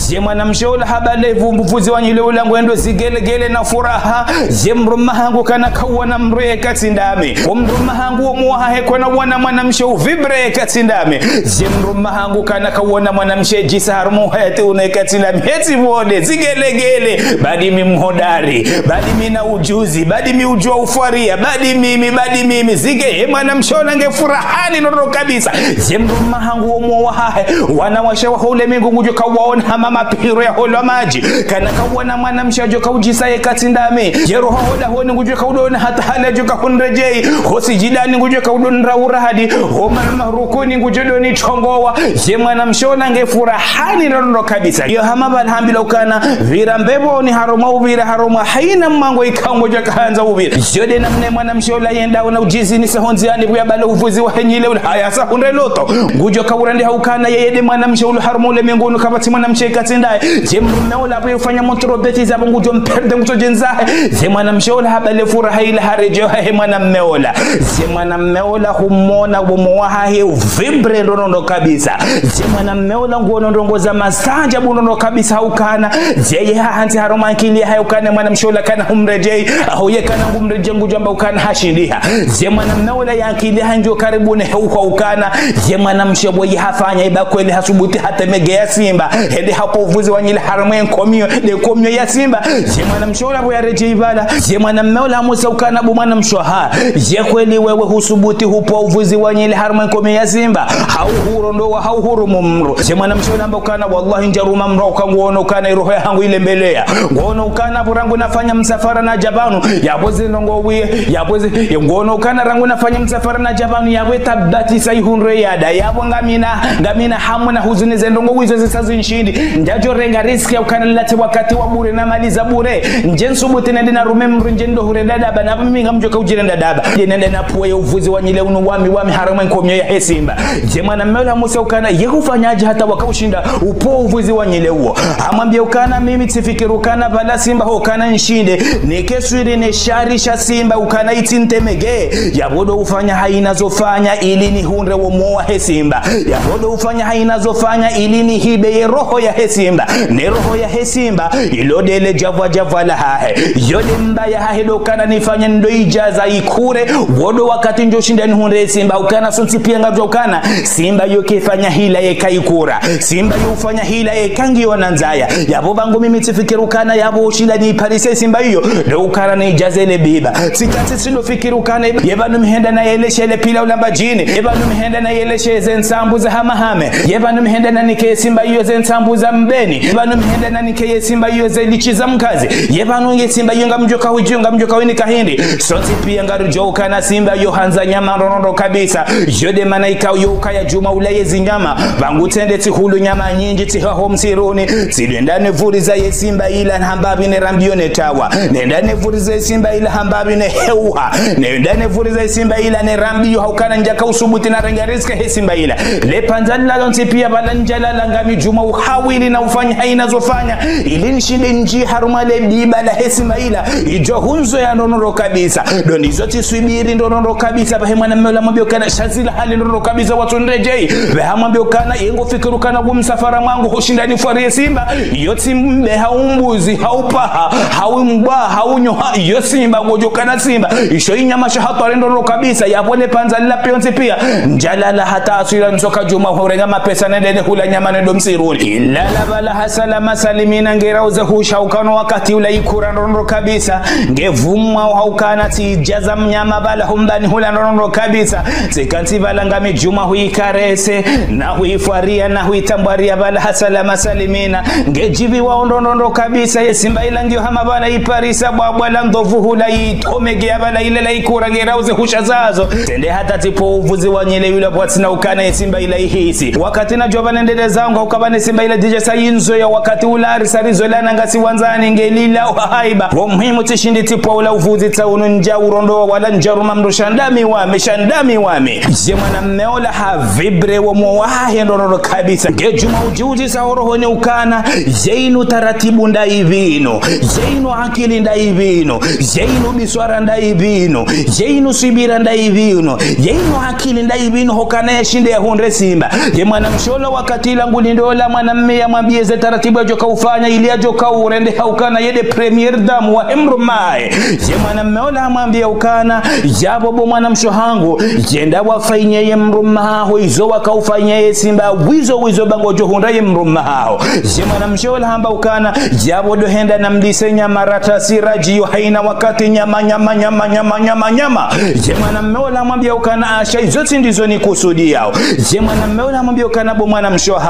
Ye mwanamshe ola habale vu-, uvuzi wa nyile ula ngwendo zigelegele na furaha. Ye mdrume hangu kana kauona mdru ye katsi ndami. O mdrume hangu o mwaha he kona uona mwanamshe uvibre ye katsi ndami. Ye mdrume hangu kana kauona mwanamshe djisa harumwa uhayati unu ye katsi ndami. Hetsi pvode, zigelegele. Badi mi mhodari. Badi mi na ujuzi. Badi mi ujua ufwaria. Badi mimi, badi mimi. Zige, ye mwanamshe ola nge furahani ndrondrondro kabisa. Ye mdrume hangu o mwaha he. Wanawashe wa hule mingu ngudjo kauwaona hama mapiro ya holwa madji. Kana kauona mwanamshe adjo kaudjisa ye katsi ndami. Ye roho hola honi ngudjo kaudona hata hale adjo kahundredjeyi. Ho sijidani ngudjo kaudona urahadi. Ho ma-, marukuni ngudjo doni trongowa. Ye mwanamshe ola nge furahani ndrondrondro kabisa. Yo hama pvala hambilwa ukana. Pvira mbepvoni harumwa upvira harumwa. Hayina mwango ikao ngudjo kahandza upvira. Yo nde namna ye mwanamshe ola yenda ona udjizinisa ho ndziani pvo ya bale uvuzi wahe nyile ula. Haya sa hundre loto. Ngudjo kaurandi haukana yeye nde mwanamshe ula harumwa ulemengu unu kapvatsi mwanamshe katsi ndaye. Ye mdrume ola pvo ufanya montrobeti zapvo ngudjo mperde ngudjo djendza he. Ye mwanamshe ola habale furaha ila haredjeyi he mwanamme ola. Ye mwanamme ola humona wo mwaha he uvibre ndrondrondro kabisa. Ye mwanamme ola nguono ndrongo za masanja ndrondrondro kabisa haukana. Yeye hahantsi harumwa nkili yahe ukana mwanamshe ola kana humredjeyi. Aho ye kana ngumredjeyi ngudjo amba ukana hashindiha. Ye mwanamme ola ya nkili yahe ngiyo karibu ne heuha ukana. Ye mwanamshe pvo ye hafanya iba kweli hasubuti hatemegeya simba. Hende hapvo uvuzi wa nyile harumwa nkomiyo, nde nkomiyo ya simba. Ye mwanamshe ola pvo yaredjeyi pvala. Ye mwanamme ola hamusa ukana bo mwanamshe ha. Ye kweli wewe husubuti hupvo uvuzi wa nyile harumwa nkomiyo ya simba. Hau hurondowa, hau hurumu mdru. Ye mwanamshe ola hamba ukana wallahi ndjaruma mdru uka nguono ukana iroho yahangu ilembeleya. Nguono ukana pvo rangu nafanya msafara nadja pvanu. Yapvo zindrongo wiye, yapvo zi-, ye nguono ukana rangu nafanya msafara nadja pvanu. Yapvo tabati sa ihundre yada. Yapvo ngamina, ngamina hamu na huzuni ze ndrongo wizo zisa zinshindi. Ndjadjo renga risque ya ukana nilate wakati wa bure na mali za bure. Ndje nsubuti nende narume mdru ndje ndo hure dada pvanu apvo mimi ngamdjoka udjirenda daba. Ye nende napvoye uvuzi wa nyile unu wami, wami harumwa nkomyo yahe simba. Ye mwanamme ola hamuusa ukana, ye hufanyadje hata waka ushinda upvoa uvuzi wa nyile uwo. Hamwambia ukana, mimi tsifikiri ukana pvala simba hukana nishinde nikeswiri ne shari sha simba ukana itsi ntemege. Yapvo ndo ufanya haina zofanya ili nihundre wo moyo wahe simba. Yapvo ndo ufanya haina zofanya ili nihibe ye roho yahe simba. Ne roho yahe simba, ilo ndele djavwa djavwa lahahe. Yo nde mba yahahe ndo ukana nifanye ndo idjaza ikure. Wo ndo wakati ndjoshinda nihundre simba ukana sontsi pia ngamdjuao ukana simba yo kefanya hila yeka ikura. Simba yo ufanya hila yeka ngiyo na ndzaya. Yapvo pvangu mimi tsifikiri ukana yapvo ushinda niparise simba iyo ndo ukana nidjaze le biba. Tsikatsi tsinofikiri ukana ye pvanu mihenda nayeleshe le pila ulamba djini. Ye pvanu mihenda nayeleshe ze ntsambu za hamahame. Ye pvanu mihenda nanike simba iyo ze ntsambu za mbeni. Ye pvanu mihenda nanike ye simba iyo ze litshi za mkazi. Ye pvanu ye simba iyo ngamdjoka hudjiyo, ngamdjoka winika hindri. Sontsi pia ngarudjuao ukana simba yo handza nyama ndrondrondro kabisa. Yo nde mana ikao yo ukaya djuma ula ye zinyama. Pvangu tsende tsihulu nyama nyindji tsihaho msiruni. Tsidjwenda nevuriza ye simba ila hambapvi ne rambiyo ne tawa. Nenda nevuriza ye simba ila hambapvi ne heuha. Nenda nevuriza ye simba ila ne rambiyo ha ukana ndjaka usubuti narenge riziki he simba ila. Le pvandza lila lontsi pia pvala ndjalala ngami djuma uhawili na ufanya haina zofanya ili nishinde ndji harumwa le biba lahe simba ila. Idjo hundzo ya ndrondrondro kabisa. Ndo ndizo tsiswibiri ndrondrondro kabisa. Pvahe mwanamme ola hamwambia ukana sha zila hali ndrondrondro kabisa watsu ndredjei. Pvahe hamwambia ukana ye ngofikiri ukana wo msafara mwangu hushinda nifwariye simba. Yo tsi mbe hau mbuzi, hau paha, hau mbwa, hau nyoha, yo simba, ngodjo kana simba. Isho inyama sha hatwari ndrondrondro kabisa, yapvo ne pvandza lila pia lontsi pia. Ndjalala hata aswira ntsoka djuma hurenga mapesa nende nehula nyama nende msiruni. Ilala pvala ha salama salimina ngerauze husha ukana wakati ula ikura ndrondrondro kabisa. Ngepvumwa ha ukana tsidjaza mnyama pvala humbani hula ndrondrondro kabisa. Tsikantsi pvala ngami djuma huikarese, na huifwariya, na huitambwariya pvala ha salama salimina. Ngedjiviwa ndrondrondro kabisa, ye simba ila ngiyo hama pvala iparisa bwabwa la ndopvu hula itomegeya pvala ile la ikura ngerauze husha zazo. Tsende hata tsipvo uvuzi wa nyile yula pvwatsina ukana ye simba ila ihisi. Wakati nadjo pva nendele zangu, ukaya pvane simba ila didja sa indzo ya wakati ula arisa rizo la nanga si wandzani ngelila uhaiba. Wo muhimu tsishindi tsipvo ula uvuzi tsa unu ndja urondowa wala ndja ruma mndru sha ndami wami, sha ndami wami. Ye mwanamme ola ha vibre wo moyo wahahe ndrondrondro kabisa. Ngedjuma udjiudjisa ho rohoni ukana, ye inu taratibu ndayipvi inu, ye inu akili ndayipvi inu, ye inu biswara ndayipvi inu, ye inu swibira ndayipvi inu, ye inu akili ndayipvi inu hukana yashinde yahundre simba. Ye mwanamshe ola wakati ila ngulindo ola mwanamme yamwambiye ze taratibu yadjoka ufanya ili yadjoka urende ha ukana ye nde première dame wahe mdrumme wahe. Ye mwanamme ola hamwambiya ukana, yapvo bo mwanamshe hangu, yenda wafanyie ye mdrumme haho izo waka ufanyia ye simba, wizo wizo ba ngodjo hundra ye mdrumme haho. Ye mwanamshe ola hamba ukana, yapvo ndo henda namlise nyama ratasi radjiyo haina wakati nyama, nyama, nyama, nyama, nyama, nyama. Ye mwanamme ola hamwambiya ukana, asha izo tsi ndizo nikusudiyao. Ye mwanamme ola hamwambiya ukana bo mwanamshe hangu,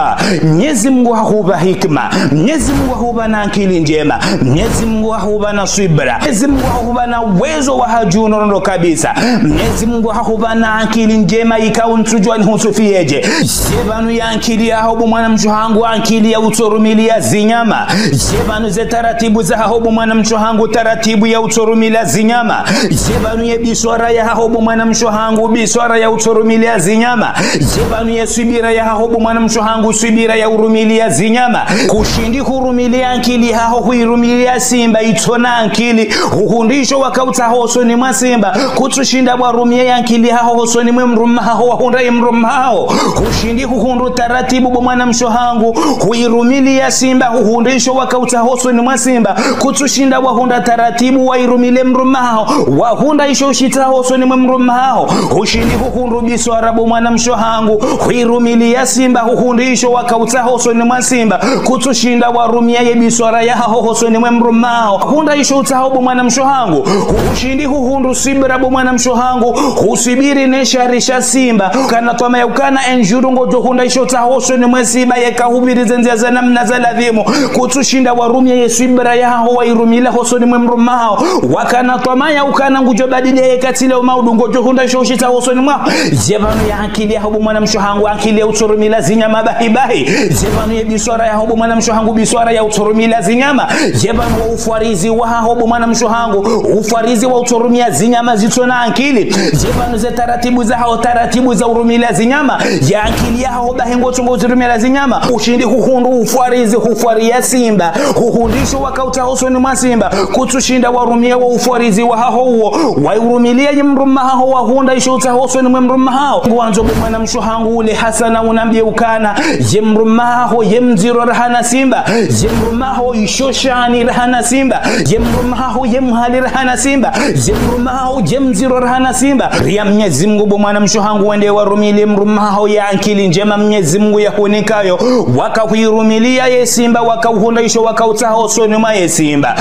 Mnyezi Mungu hahupva hikima. Mnyezi Mungu hahupva na akili ndjema. Mnyezi Mungu hahupva na swibra. Mnyezi Mungu hahupva na uwezo wa hadju ndrondrondro kabisa. Mnyezi Mungu hahupva na akili ndjema ikao ntsudjuwa nihusufiyeje. Ye pvanu ye akili yaho bo mwanamshe hangu akili ya utsorumiliya zinyama. Ye pvanu ze taratibu zaho bo mwanamshe hangu taratibu ya utsorumiliya zinyama. Ye pvanu ye biswara yaho bo mwanamshe hangu biswara ya utsorumiliya zinyama. Ye pvanu ye swibira yaho bo mwanamshe hangu swibira ya urumiliya zinyama. Kushindi hurumiliya akili yaho huirumiliya simba itsona akili. Huhundrisho waka utsaha hosoni mwa simba. Kutsushinda warumie ye akili yaho hosoni mwe mdrumme haho wahundra ye mdrumme haho. Hushindi huhundru taratibu bo mwanamshe hangu. Huirumiliya simba huhundrisho waka utsaha hosoni mwa simba. Kutsushinda wahundra taratibu wairumile mdrumme haho. Wahundra isho ushitsaha hosoni mwe mdrumme haho. Hushindi huhundru biswara bo mwanamshe hangu. Huirumiliya simba huhundrisho waka utsaha hosoni mwa simba. Kutsushinda warumia ye biswara yaho hosoni mwe mdrumme haho. Hundra isho utsaho bo mwanamshe hangu. Hushindi huhundru swibira bo mwanamshe hangu. Huswibiri ne shari sha simba. Kana twamaya ukana un jour ngodjo hundra isho utsaho hosoni mwe simba yeka hupviri ze ndzia za namna za ladhimu. Kutsushinda warumia ye swibira yaho wairumila hosoni mwe mdrumme haho. Wakana twamaya ukana ngudjo badili yeka tsi le umaudu ngodjo hundra isho ushitsaho hosoni mwaho. Ye pvanu ye akili yaho bo mwanamshe hangu akili ya utsorumila zinyama bahi bahi. Ye pvanu ye biswara yaho bo mwanamshe hangu biswara ya utsorumila zinyama. Ye pvanu wo ufwarizi waho bo mwanamshe hangu ufwarizi wa utsorumia zinyama zitsona ankili. Dje pvanu ze taratibu zahaho, taratibu za urumia zinyama, ye ankili yahaho bahi ngo tsongo uzirumia zinyama. Ushindi huhundru ufwarizi, hufwaria simba. Huhundra isho waka utsaha hosoni mwa simba. Kutsushinda warumia wo ufwarizi wahaho uwo. Wairumilia ye mdrume haho wahundra isho utsaha hosoni mwe mdrume haho. Ngwandzo bo mwanamshe hangu ule hasana unambie ukana. Ye mdrume haho ye mdziro raha na simba. Ye mdrume haho isho shani raha na simba. Ye mdrume haho ye mhali raha na simba. Ye mdrume haho ye mdziro raha na simba. Ria Mnyezi Mngu bo mwanamshe hangu wende warumilie mdrume haho ye ankili ndjema Mnyezi Mngu yahuninkayo. Waka huirumilia ye simba, waka uhundra isho waka utsaha hosoni mwa ye simba.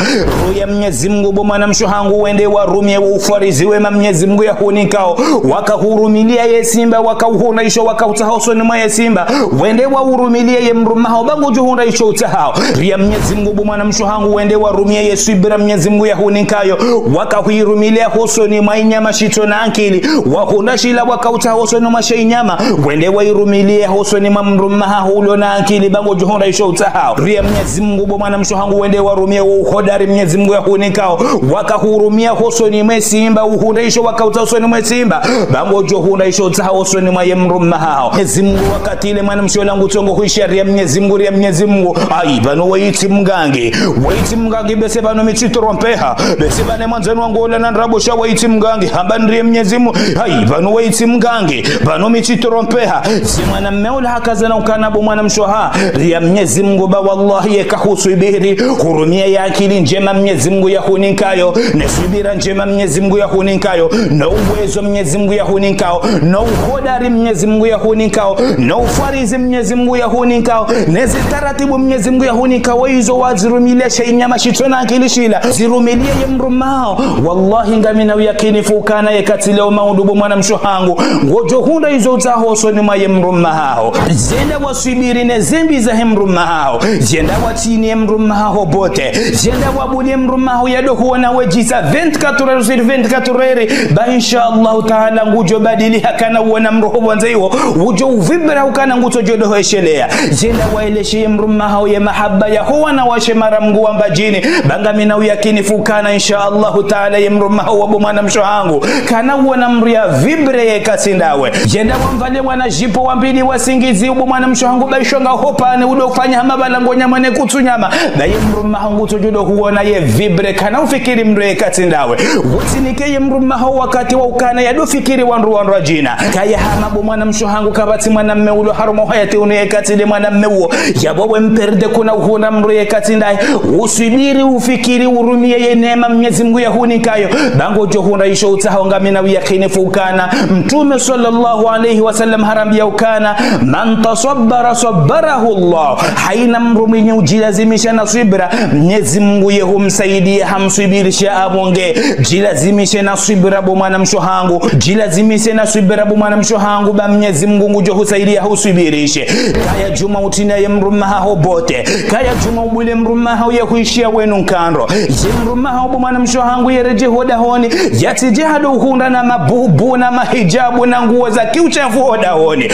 Ria Mnyezi Mngu bo mwanamshe hangu wende warumie wo ufwarizi wema Mnyezi Mngu yahuninkao. Waka hurumilia ye simba, waka uhundra isho waka utsaha hosoni mwa ye simba. Wende waurumilie ye mdrume haho ba ngodjo hundra isho utsahao. Ria Mnyezi Mngu bo mwanamshe hangu wende warumie ye swibira Mnyezi Mngu yahuninkayo. Waka huirumilia hosoni mwa inyama shitsona ankili. Wahundra shila waka utsaha hosoni mwa she inyama. Wende wairumilie hosoni mwa mdrume haho ulo na ankili ba ngodjo hundra isho utsahao. Ria Mnyezi Mngu bo mwanamshe hangu wende warumie wo uhodari Mnyezi Mngu yahuninkao. Waka hurumia hosoni mwe simba, uhundra isho waka utsaha hosoni mwe simba. Ba ngodjo hundra isho utsaha hosoni mwa ye mdrume haho. Mnyezi Mngu wakati ile mwanamshe ola ngu tsongo huishia ria Mnyezi Mngu, ria Mnyezi Mngu. Ayi, pvanu waitsi mgangi. Waitsi mgangi bese pvanu mi tsitrompeha. Bese pvanu mwandzani wangu ola na ndrabo sha waitsi mgangi. Hamba ndrie Mnyezi Mngu. Ayi, pvanu waitsi mgangi. Pvanu mi tsitrompeha. Ye mwanamme ula hakaza na ukana bo mwanamshe ha. Ria Mnyezi Mngu ba wallahi yeka huswibiri. Hurumia ye ankili ndjema Mnyezi Mngu yahuninkayo. Ne swibira ndjema Mnyezi Mngu yahuninkayo. No uwezo Mnyezi Mngu yahuninkao. No uhodari Mnyezi Mngu yahuninkao. No ufwarizi Mnyezi Mngu yahuninkao. Ne ze taratibu Mnyezi Mngu yahuninkao. Izo wazirumilie she inyama shitsona ankili shila. Zirumilie ye mdrume haho. Wallahi ngamina uyakinifu ukana yeka tsi leo maudu bo mwanamshe hangu. Ngodjo hundra izo utsaha hosoni mwa ye mdrume haho. Yenda waswibiri ne zembi zahe mdrume haho. Yenda watsinie mdrume haho bote. Yenda wabulie mdrume haho yado huona we djisa vingt-quatre heures sur vingt-quatre heures. Ba insha Allahu taala ngudjo badiliha kana uona mdru ho pvondze iho. Udjo uvibra ukana ngutsodjo doheshelea. Yenda waeleshe ye mdrume haho ye mahaba yaho wanawashe mara Mngu wa Mbadjini. Ba ngamina uyakinifu ukana insha Allahu taala ye mdrume haho wa bo mwanamshe hangu. Kana uona mdru ya vibre yeka tsi ndawe. Yenda wamvalie wana jipo wambili wasingizi bo mwanamshe hangu ba isho nga hopvani udo ufanya hama pvala ngonya mwane kutsu nyama. Ba ye mdrume haho ngutsodjo do huona ye vibre kana ufikiri mdru yeka tsi ndawe. Utsinike ye mdrume haho wakati wa ukana yado fikiri wandru wandru wadjina. Kaya hama bo mwanamshe hangu kapvatsi mwanamme ulo harumwa hayati unu yeka tsi le mwanamme uwo. Yabo we mperde kuna uhundra mdru yeka tsi ndaye. Uswibiri ufikiri urumie ye neema Mnyezi Mngu yahuninkayo. Ba ngodjo hundra isho utsahao ngamina uyakinifu ukana. Mtrume swallallahu alayhi wa sallam harambia ukana. Man tasabbara sabbarahu Allah. Haina mdru mwenye udjilazimisha na swibira. Mnyezi Mngu ye humsaidia hamswibirisha abonge. Djilazimishe na swibira bo mwanamshe hangu. Djilazimishe na swibira bo mwanamshe hangu ba Mnyezi Mngu ngudjo husaidia huswibirishe. Kaya djuma utsinie ye mdrume haho bote. Kaya djuma ubulie mdrume haho ye huishia wenu nkandro. Ye mdrume haho bo mwanamshe hangu ye redjei ho dahoni. Yatsidje hado uhundra na mabubu na mahijabu na nguo za kiuchafu ho dahoni.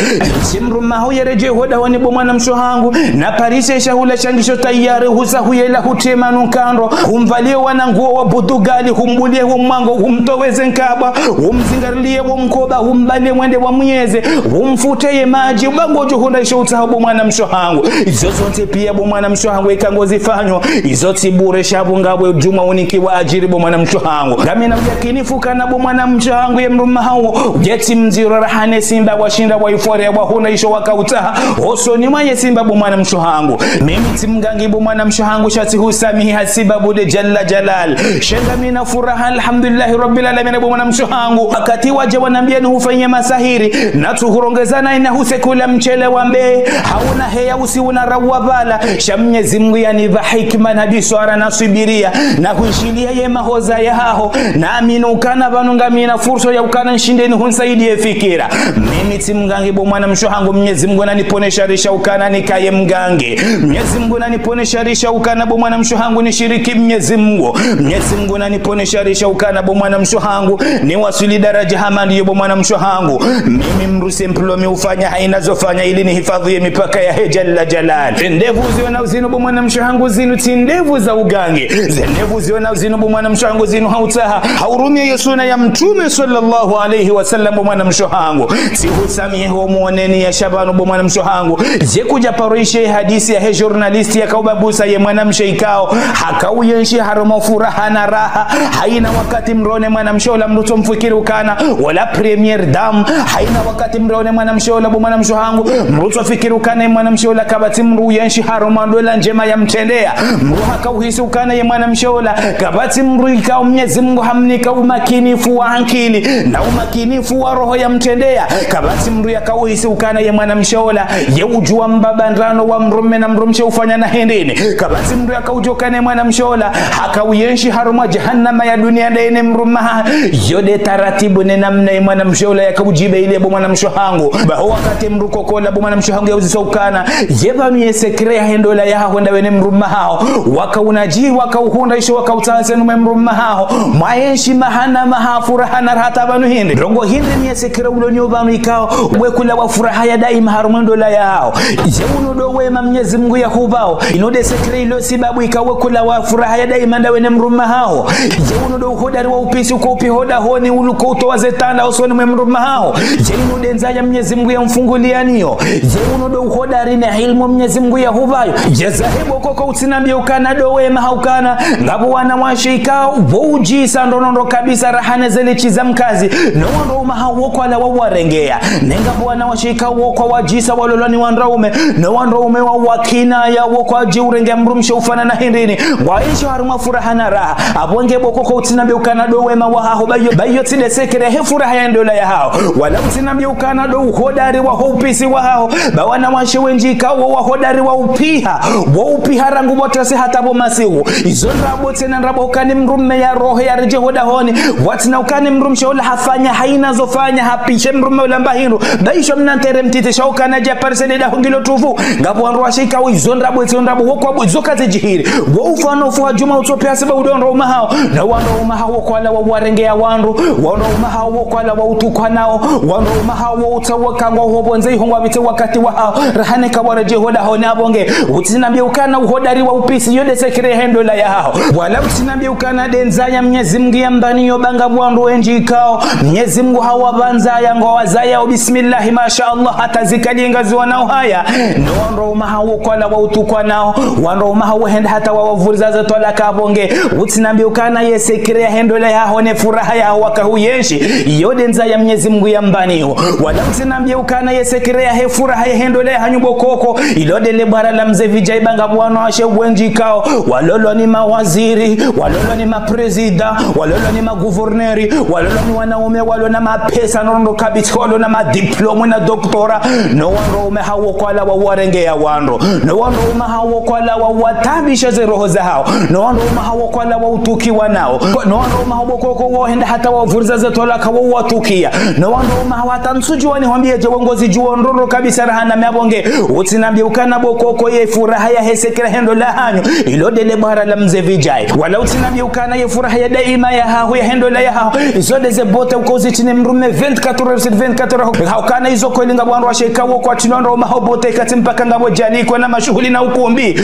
Ye mdrume haho ye redjei ho dahoni bo mwanamshe hangu. Na parise shahula shangisho tayari husa huyela hutema nu nkandro. Humvalie wana nguo wa butugali, humbulie wo mwango, humtoweze nkabwa, humzingarilie wo mkoba, humbalie mwende wa muyeze, humfute ye madji, ba ngodjo hundra isho utsaha bo mwanamshe hangu. Izo zontsi pia bo mwanamshe hangu yeka ngozifanyo, izo tsi bure sha bo ngawe djuma unikiwa adjiri bo mwanamshe hangu. Ngamina uyakinifu ukana bo mwanamshe hangu ye mdrume haho. Yetsi mdziro raha ne simba washinda waifore wahundra isho waka utsaha. Hosoni mwa ye simba bo mwanamshe hangu. Mimi tsi mgangi bo mwanamshe hangu sha tsi husamihi hasibabu de Jalla Jalal. Sha ngamina furaha alhamdulillahi rabbil alamin bo mwanamshe hangu. Wakati wadja wanambia ni hufanye masahiri. Na tsuhurongeza na ina husekula mchele wa mbe. Hauna heya usi una rawa pvala. Sha Mnyezi Mngu yanipva hikima na biswara na swibiria. Na huishilia ye mahoza yahaho. Na amini ukana pvanu ngamina fursa ya ukana nshinde ni hunsaidie fikira. Mimi tsi mgangi bo mwanamshe hangu Mnyezi Mngu nanipvonese risha ukana nikaye mgangi. Mnyezi Mngu nanipvonese risha ukana bo mwanamshe hangu nishiriki Mnyezi Mngu. Mnyezi Mngu nanipvonese risha ukana bo mwanamshe hangu niwaswili daraja hama ndiyo bo mwanamshe hangu. Mimi mdru simple mi ufanya haina zofanya ili nihifadhi ye mipaka yahe Jalla Jalal. Ndevu zionao zinu bo mwanamshe hangu zinu tsi ndevu za ugangi. Ze ndevu zionao zinu bo mwanamshe hangu zinu inu hautsaha, haurumia ye suna ya Mtrume swallallahu alayhi wa sallam, bo mwanamshe hangu. Tsihusamihi ho mwoneni ya sha pvanu, bo mwanamshe hangu. Ye kudja paro ishe hadisi yahe journaliste yakao ubabusa ye mwanamshe ikao hakao uyenshi harumwa furaha na raha. Haina wakati mdru one mwanamshe ola mdru utso mfikiri ukana ola première dame. Haina wakati mdru one mwanamshe ola, bo mwanamshe hangu, mdru utso fikiri ukana ye mwanamshe ola kapvatsi mdru uyenshi harumwa ndola ndjema ya mtrendea. Mdru hakao uhisi ukana ye mwanamshe ola kapvatsi mdru ikao Mnyezi Mungu hamnika umakinifu wa ankili na umakinifu wa roho ya mtrendea. Kapvatsi mdru yakao uhisi ukana ye mwanamshe ola ye udjuwa mbaba ndrano wa mdrume na mdrumshe ufanya na hindrini. Kapvatsi mdru yakao udjuwa ukana ye mwanamshe ola hakao uyenshi harumwa jahannama ya dunia ndaye ne mdrume hahe. Yo nde taratibu ne namna ye mwanamshe ola yakao udjibe ile, bo mwanamshe hangu. Baho wakati mdru koko ola, bo mwanamshe hangu, yauzisa ukana ye pvanu ye secret yahe ndola yahaho ndawe ne mdrume haho, waka unadji, waka uhundra isho, waka utsaha ze numa ye mdrume haho, mwayenshi maha na maha furaha na raha hata pvanu hindri? Ndrongo hindri ni ye secret ulo nayo pvanu ikao we kula wa furaha ya daima harumwa ndola yahaho? Ye unu ndo wema Mnyezi Mungu yahupvao? Inu nde secret ilo sibabu ikao we kula wa furaha ya daima ndawe ne mdrume haho? Ye unu ndo uhodari wa upisi uko upiha hodahoni, uliko utowa ze tanda usoni mwe mdrume haho? Ye inu nde ndzaya Mnyezi Mungu yamfungulianiyo? Ye unu ndo uhodari ne ilmu Mnyezi Mungu yahupvayo? Ye zahe bo koko, utsinambie ukana ndo wema, ha ukana ngapvo wanawashe ikao wo udjisa ndrondro kabisa raha ne ze litsi za mkazi, no wandru waume hawo kwala wa uwarengea. Ne ngapvo wanawashe ikao wo kwa wadjisa walolwa ni wandru waume, no wandru waume wa wakinaya, wo kwadji urengea mdrumshe ufanya na hindrini, ngwayenshi harumwa furaha na raha. Apvo nge bo koko, utsinambie ukana ndo wema wahaho? Bayo, bayo tsi nde secret yahe furaha ya ndola yahaho. Wala utsinambie ukana ndo uhodari waho upisi wahaho. Ba wanawashe wendji ikao wo wahodari wa upiha, wo upiha rangu bo tasi hata bo masihu. Izo ndrabo tsena ndrabo ukana mdrume ya roho ya redjee hodahoni. Watsina ukana mdrumshe ola hafanya haina zo fanya, hapishe mdrume ola mba hindru. Ba isho mna ntere mtiti sha ukana dja parisele daho ngilo tufu. Ngapvo wandru washe ikao izo ndrabo, izo ndrabo wo kwabo izo kazidjihiri. Wo ufano ufu wa djuma utsope hasiba udo wandru waume hawo. Na wandru waume hawo kwala wa uwarengea wandru. Wandru waume hawo kwala wa utukwa nao. Wandru waume hawo utsawa kangwa uho pvondze iho ngwapvitse wakati wahawo. Raha ne ka waredjee hodahoni. Apvo nge utsinambie ukana uhodari wa upisi yo nde secret yahe ndola yahaho? Wala utsinambie ukana nde ndzaya Mnyezi Mungu yambaniyo? Ba ngapvo wandru wendji ikao Mnyezi Mungu hawapva ndzaya, ngwawazayao bismillahi masha Allah hata zikalinga ziwanao haya. No wandru waume hawo kwala wa utukwa nao, wandru waume hawo henda hata wawavuriza ze twalaka. Apvo nge utsinambie ukana ye secret yahe ndola yahaho ne furaha yahaho waka uyenshi yo nde ndzaya Mnyezi Mungu yambaniyo? Wala utsinambie ukana ye secret yahe furaha yahe ndola yahanyu bo koko, ilo nde le bwara la mze vijai? Ba ngapvo wanawashe wendji ikao walolwa ni mawaziri, walolwa ni maprezida, walolwa ni magouverneur, walolwa ni wanaume walona mapesa ndrondro kabisa, walona madiplome na doktora. No wandru waume hawo kwala wa uwarengea wandru. No wandru waume hawo kwala wa uwataabisha ze roho zahawo. No wandru waume hawo kwala wa utukiwa nao. No wandru waume hawo bo koko wo henda hata wavuriza ze twalaka wo uwatukia. No wandru waume hawo hata ntsudjuwa nihwambie dje, wo ngozidjuwa ndrondro kabisa raha na mi. Apvo nge utsinambie ukana bo koko ye furaha yahe secret yahe ndola yahanyu ilo nde le bwara la mze vijai? Wala utsinambie ukana ye furaha ya daima yahaho yahe ndola yahaho izo nde ze beauté uko uzitsi ne mdrume vingt-quatre heures sur vingt-quatre heures? Ha ukana izo kweli ngapvo wandru washe ikao wo kwatsi no wandru waume hawo beauté ikatsi mpaka ngapvo djali iko na mashuhuli na ukumbi.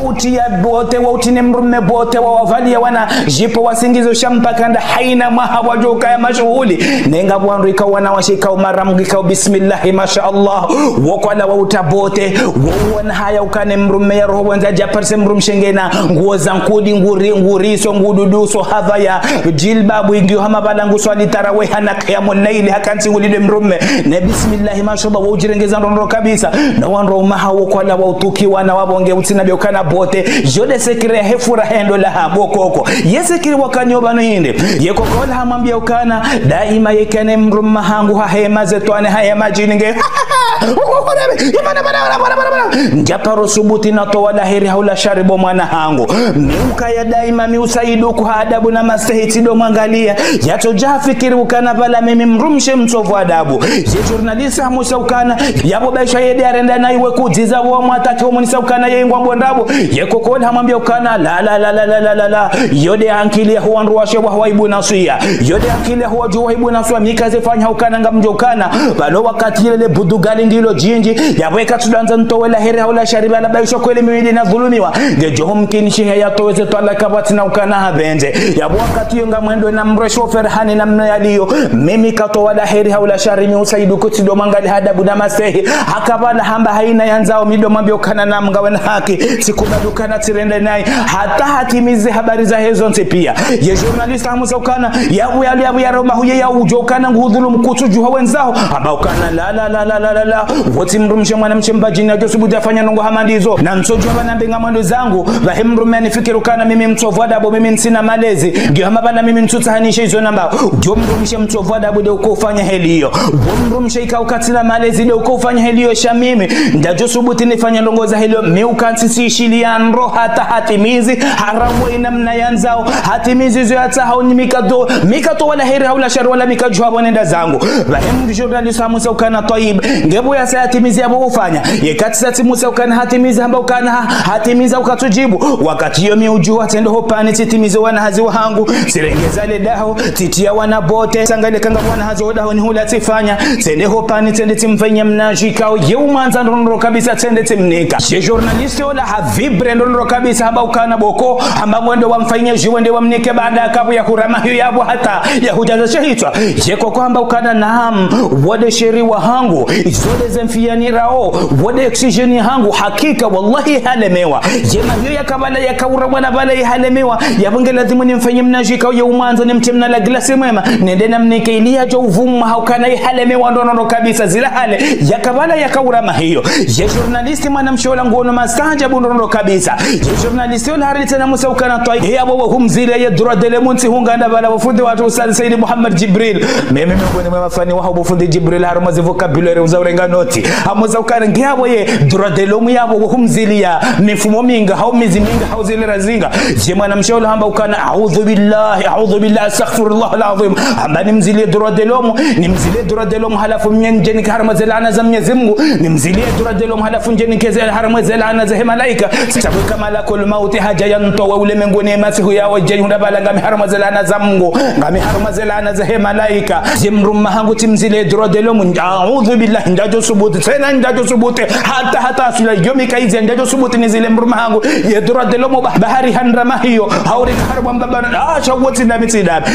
Wo utia beauté, wo utsi ne mdrume beauté, wawavalia wana jipo wasingizo sha mpaka nda haina mwaha wadjo ukaya mashuhuli. Ne ngapvo wandru ikao wanawashe ikao maramu ikao bismillahi masha Allah, wo kwala wa uta beauté, wo uona haya ukana mdrume ya roho pvondze dja parise mdrumshe ngena nguo za nkudi, nguri, nguriso, ngududuso, havaya jilbabu, ingiyo hama pvala nguswali taraweha na kiyamu laili, hakantsi ulinde mdrume. Ne bismillahi masha Allah, wo udjirengeza ndrondro kabisa. No wandru waume hawo kwala wa utukiwa nao. Apvo nge utsinambie ukana beauté yo nde secret yahe furaha yahe ndola yahaho bo koko. Ye secret wakanayo pvanu hindri? Ye koko ola hamwambia ukana daima yeka ne mdrume hangu hahema ze twani hahema djini nge ndja paro subuti natowa la heri hau la shari bo mwana hangu. Mi ukaya daima mi usaiduku ha adabu na mastehi tsi ndo mwangalia. Yatsodja hafikiri ukana pvala mimi mdrumshe mtsovu adabu. Ye journaliste hamusa ukana yapvo baisha ye nde arenda na iwe kudziza wo mwataki wo munisa ukana ye ngwambo ndrabo. Ye koko ola hamwambia ukana la, la, la. Yo nde ankili yaho wandru washe wa hwaibu na swiya. Yo nde ankili yaho wadjuwa hwaibu na swiya. Mi kazifanya ukana ngamdjo ukana pvalo wakati ile le budugali ngilo djindji. Yapvo eka tsudandza ntowe la heri hau la shari pvala baisha kweli mi wende nadhulumiwa, ngedjo humkinishiha yatowe ze twalaka pvatsina ukana hapvendze. Yapvo wakati yo ngamwendo na mdru chauffeur hani namna yaliyo. Mimi katowa la heri hau la shari, mi usaidu kutsi ndo mwangalia adabu na mastehi. Haka pvala hamba haina yandzao, mi ndo mwambio ukana naam, ngawe na haki. Tsikubali ukana tsirende nayi. Hata hatimizi habari zahe zontsi pia. Ye journaliste hamuuza ukana, yapvo yali yapvo yaromba huye ya udjo ukana nguhudhulumu, kutsudjuha wendzao. Hamba ukana la, la, la. Wotsi mdrumshe mwanamshe mbadjini yadjo subuti yafanye ndrongo hama ndizo. Na ntsodjuwa pvanu mbe ngamwendo zangu, pvahe mdrume yanifikiri ukana mimi mtsovu adabu, mimi ntsina malezi. Ngiyo hama pvanu mimi ntsutsaha nishe izo nambao. Ngiyo mdrumshe mtsovu adabu nde uko ufanya heli iyo. Wo mdrumshe ikao katsina malezi nde uko ufanya heli iyo, sha mimi ndadjo subuti nifanye ndrongo za heli iyo. Mi uka ntsisi ishiliya ndro hata hatimizi, harawe namna yandzao, hatimizi izo yatsahao. Ni mi kato, mi katowa la heri hau la shari wala mi kadjuha pvo nenda zangu. Pvahe mdru journaliste hamuuza ukana Twayib, ngepvo yasa yatimizi yapvo ufanya. Ye katsi sa tsimuuza ukana hatimizi, hamba ukana ha-, hatimiza ukatsudjibu. Wakati yo mi udjuha tsende ho pani tsitimize wana hazi wahangu, tsirengeza le daho, tsitriya wana bote, tsangaliya kanga wana hazi ho daho ni hula tsifanya, tsende ho pani tsende tsimfanye mnaji ikao ye umwandza ndrondro kabisa tsende tsimnika. Ye journaliste ola ha vibre ndrondro kabisa, hamba ukana boko, hamba ngwendo wamfanye dji wende wamnike baada kapvo ya hurama hiyo yapvo hata ya hudjaza she hitswa. Ye koko hamba ukana naam, wo nde sheri wahangu, izo nde zemfiyanirao, wo nde oxygène yahangu, hakika wallahi halemewa. Ye mahiyo yaka pvala yakaura wana pvala yihalemewa, yapvo nge lazimu nimfanye mnaji ikao ye umwandza, nimtriye mna la glasi mwema, nende namnike ili yadjo uvuma ha ukana yihalemewa ndrondro kabisa zila hale, yaka pvala yakaura mahiyo. Ye journaliste mwanamshe ola nguono mastaajabu ndrondro kabisa. Ye journaliste ola harudi tsena hamuuza ukana Twayib, yapvo wo humziliya ye droit de l'homme ntsi hunga nda pvala bo fundi watru Ustadh Said Muhammad Djibril. Mimi miongoni mwa mafani waho bo fundi Djibril, harumwa ze vocabulaire uza urenga noti. Hamuuza ukana ngiyapvo ye droit de l'homme yapvo wo humziliya mifumo minga, hau mezi minga, hau zilera zinga. Ye mwanamshe ola hamba ukana, audhu billahi, audhu billahi, astaghfirullah al-azim. Hamba nimziliye droit de l'homme, nimziliye droit de l'homme halafu mimi ndje nike harumwa ze laana za Mnyezi Mungu, nimziliye droit de l'homme halafu ndje nike ze harumwa ze laana zahe malaika. Sabu eka malakul mauti hadja yantowa ulemenguni masihu yawo dje yihundra pvala ngami harumwa ze laana za Mungu, ngami harumwa ze laana zahe malaika. Ye mdrume hangu tsimziliye droit de l'homme, audhu billahi, ndadjo subuti, tsena ndadjo subuti, hata, hata aswila, yo mi kaizi, ndadjo subuti niziliye mdrume hangu ye droit de l'homme ba-, bahari handra mahiyo, haurika harumwa mbaba na, ah, sha wotsi ndami tsi ndami.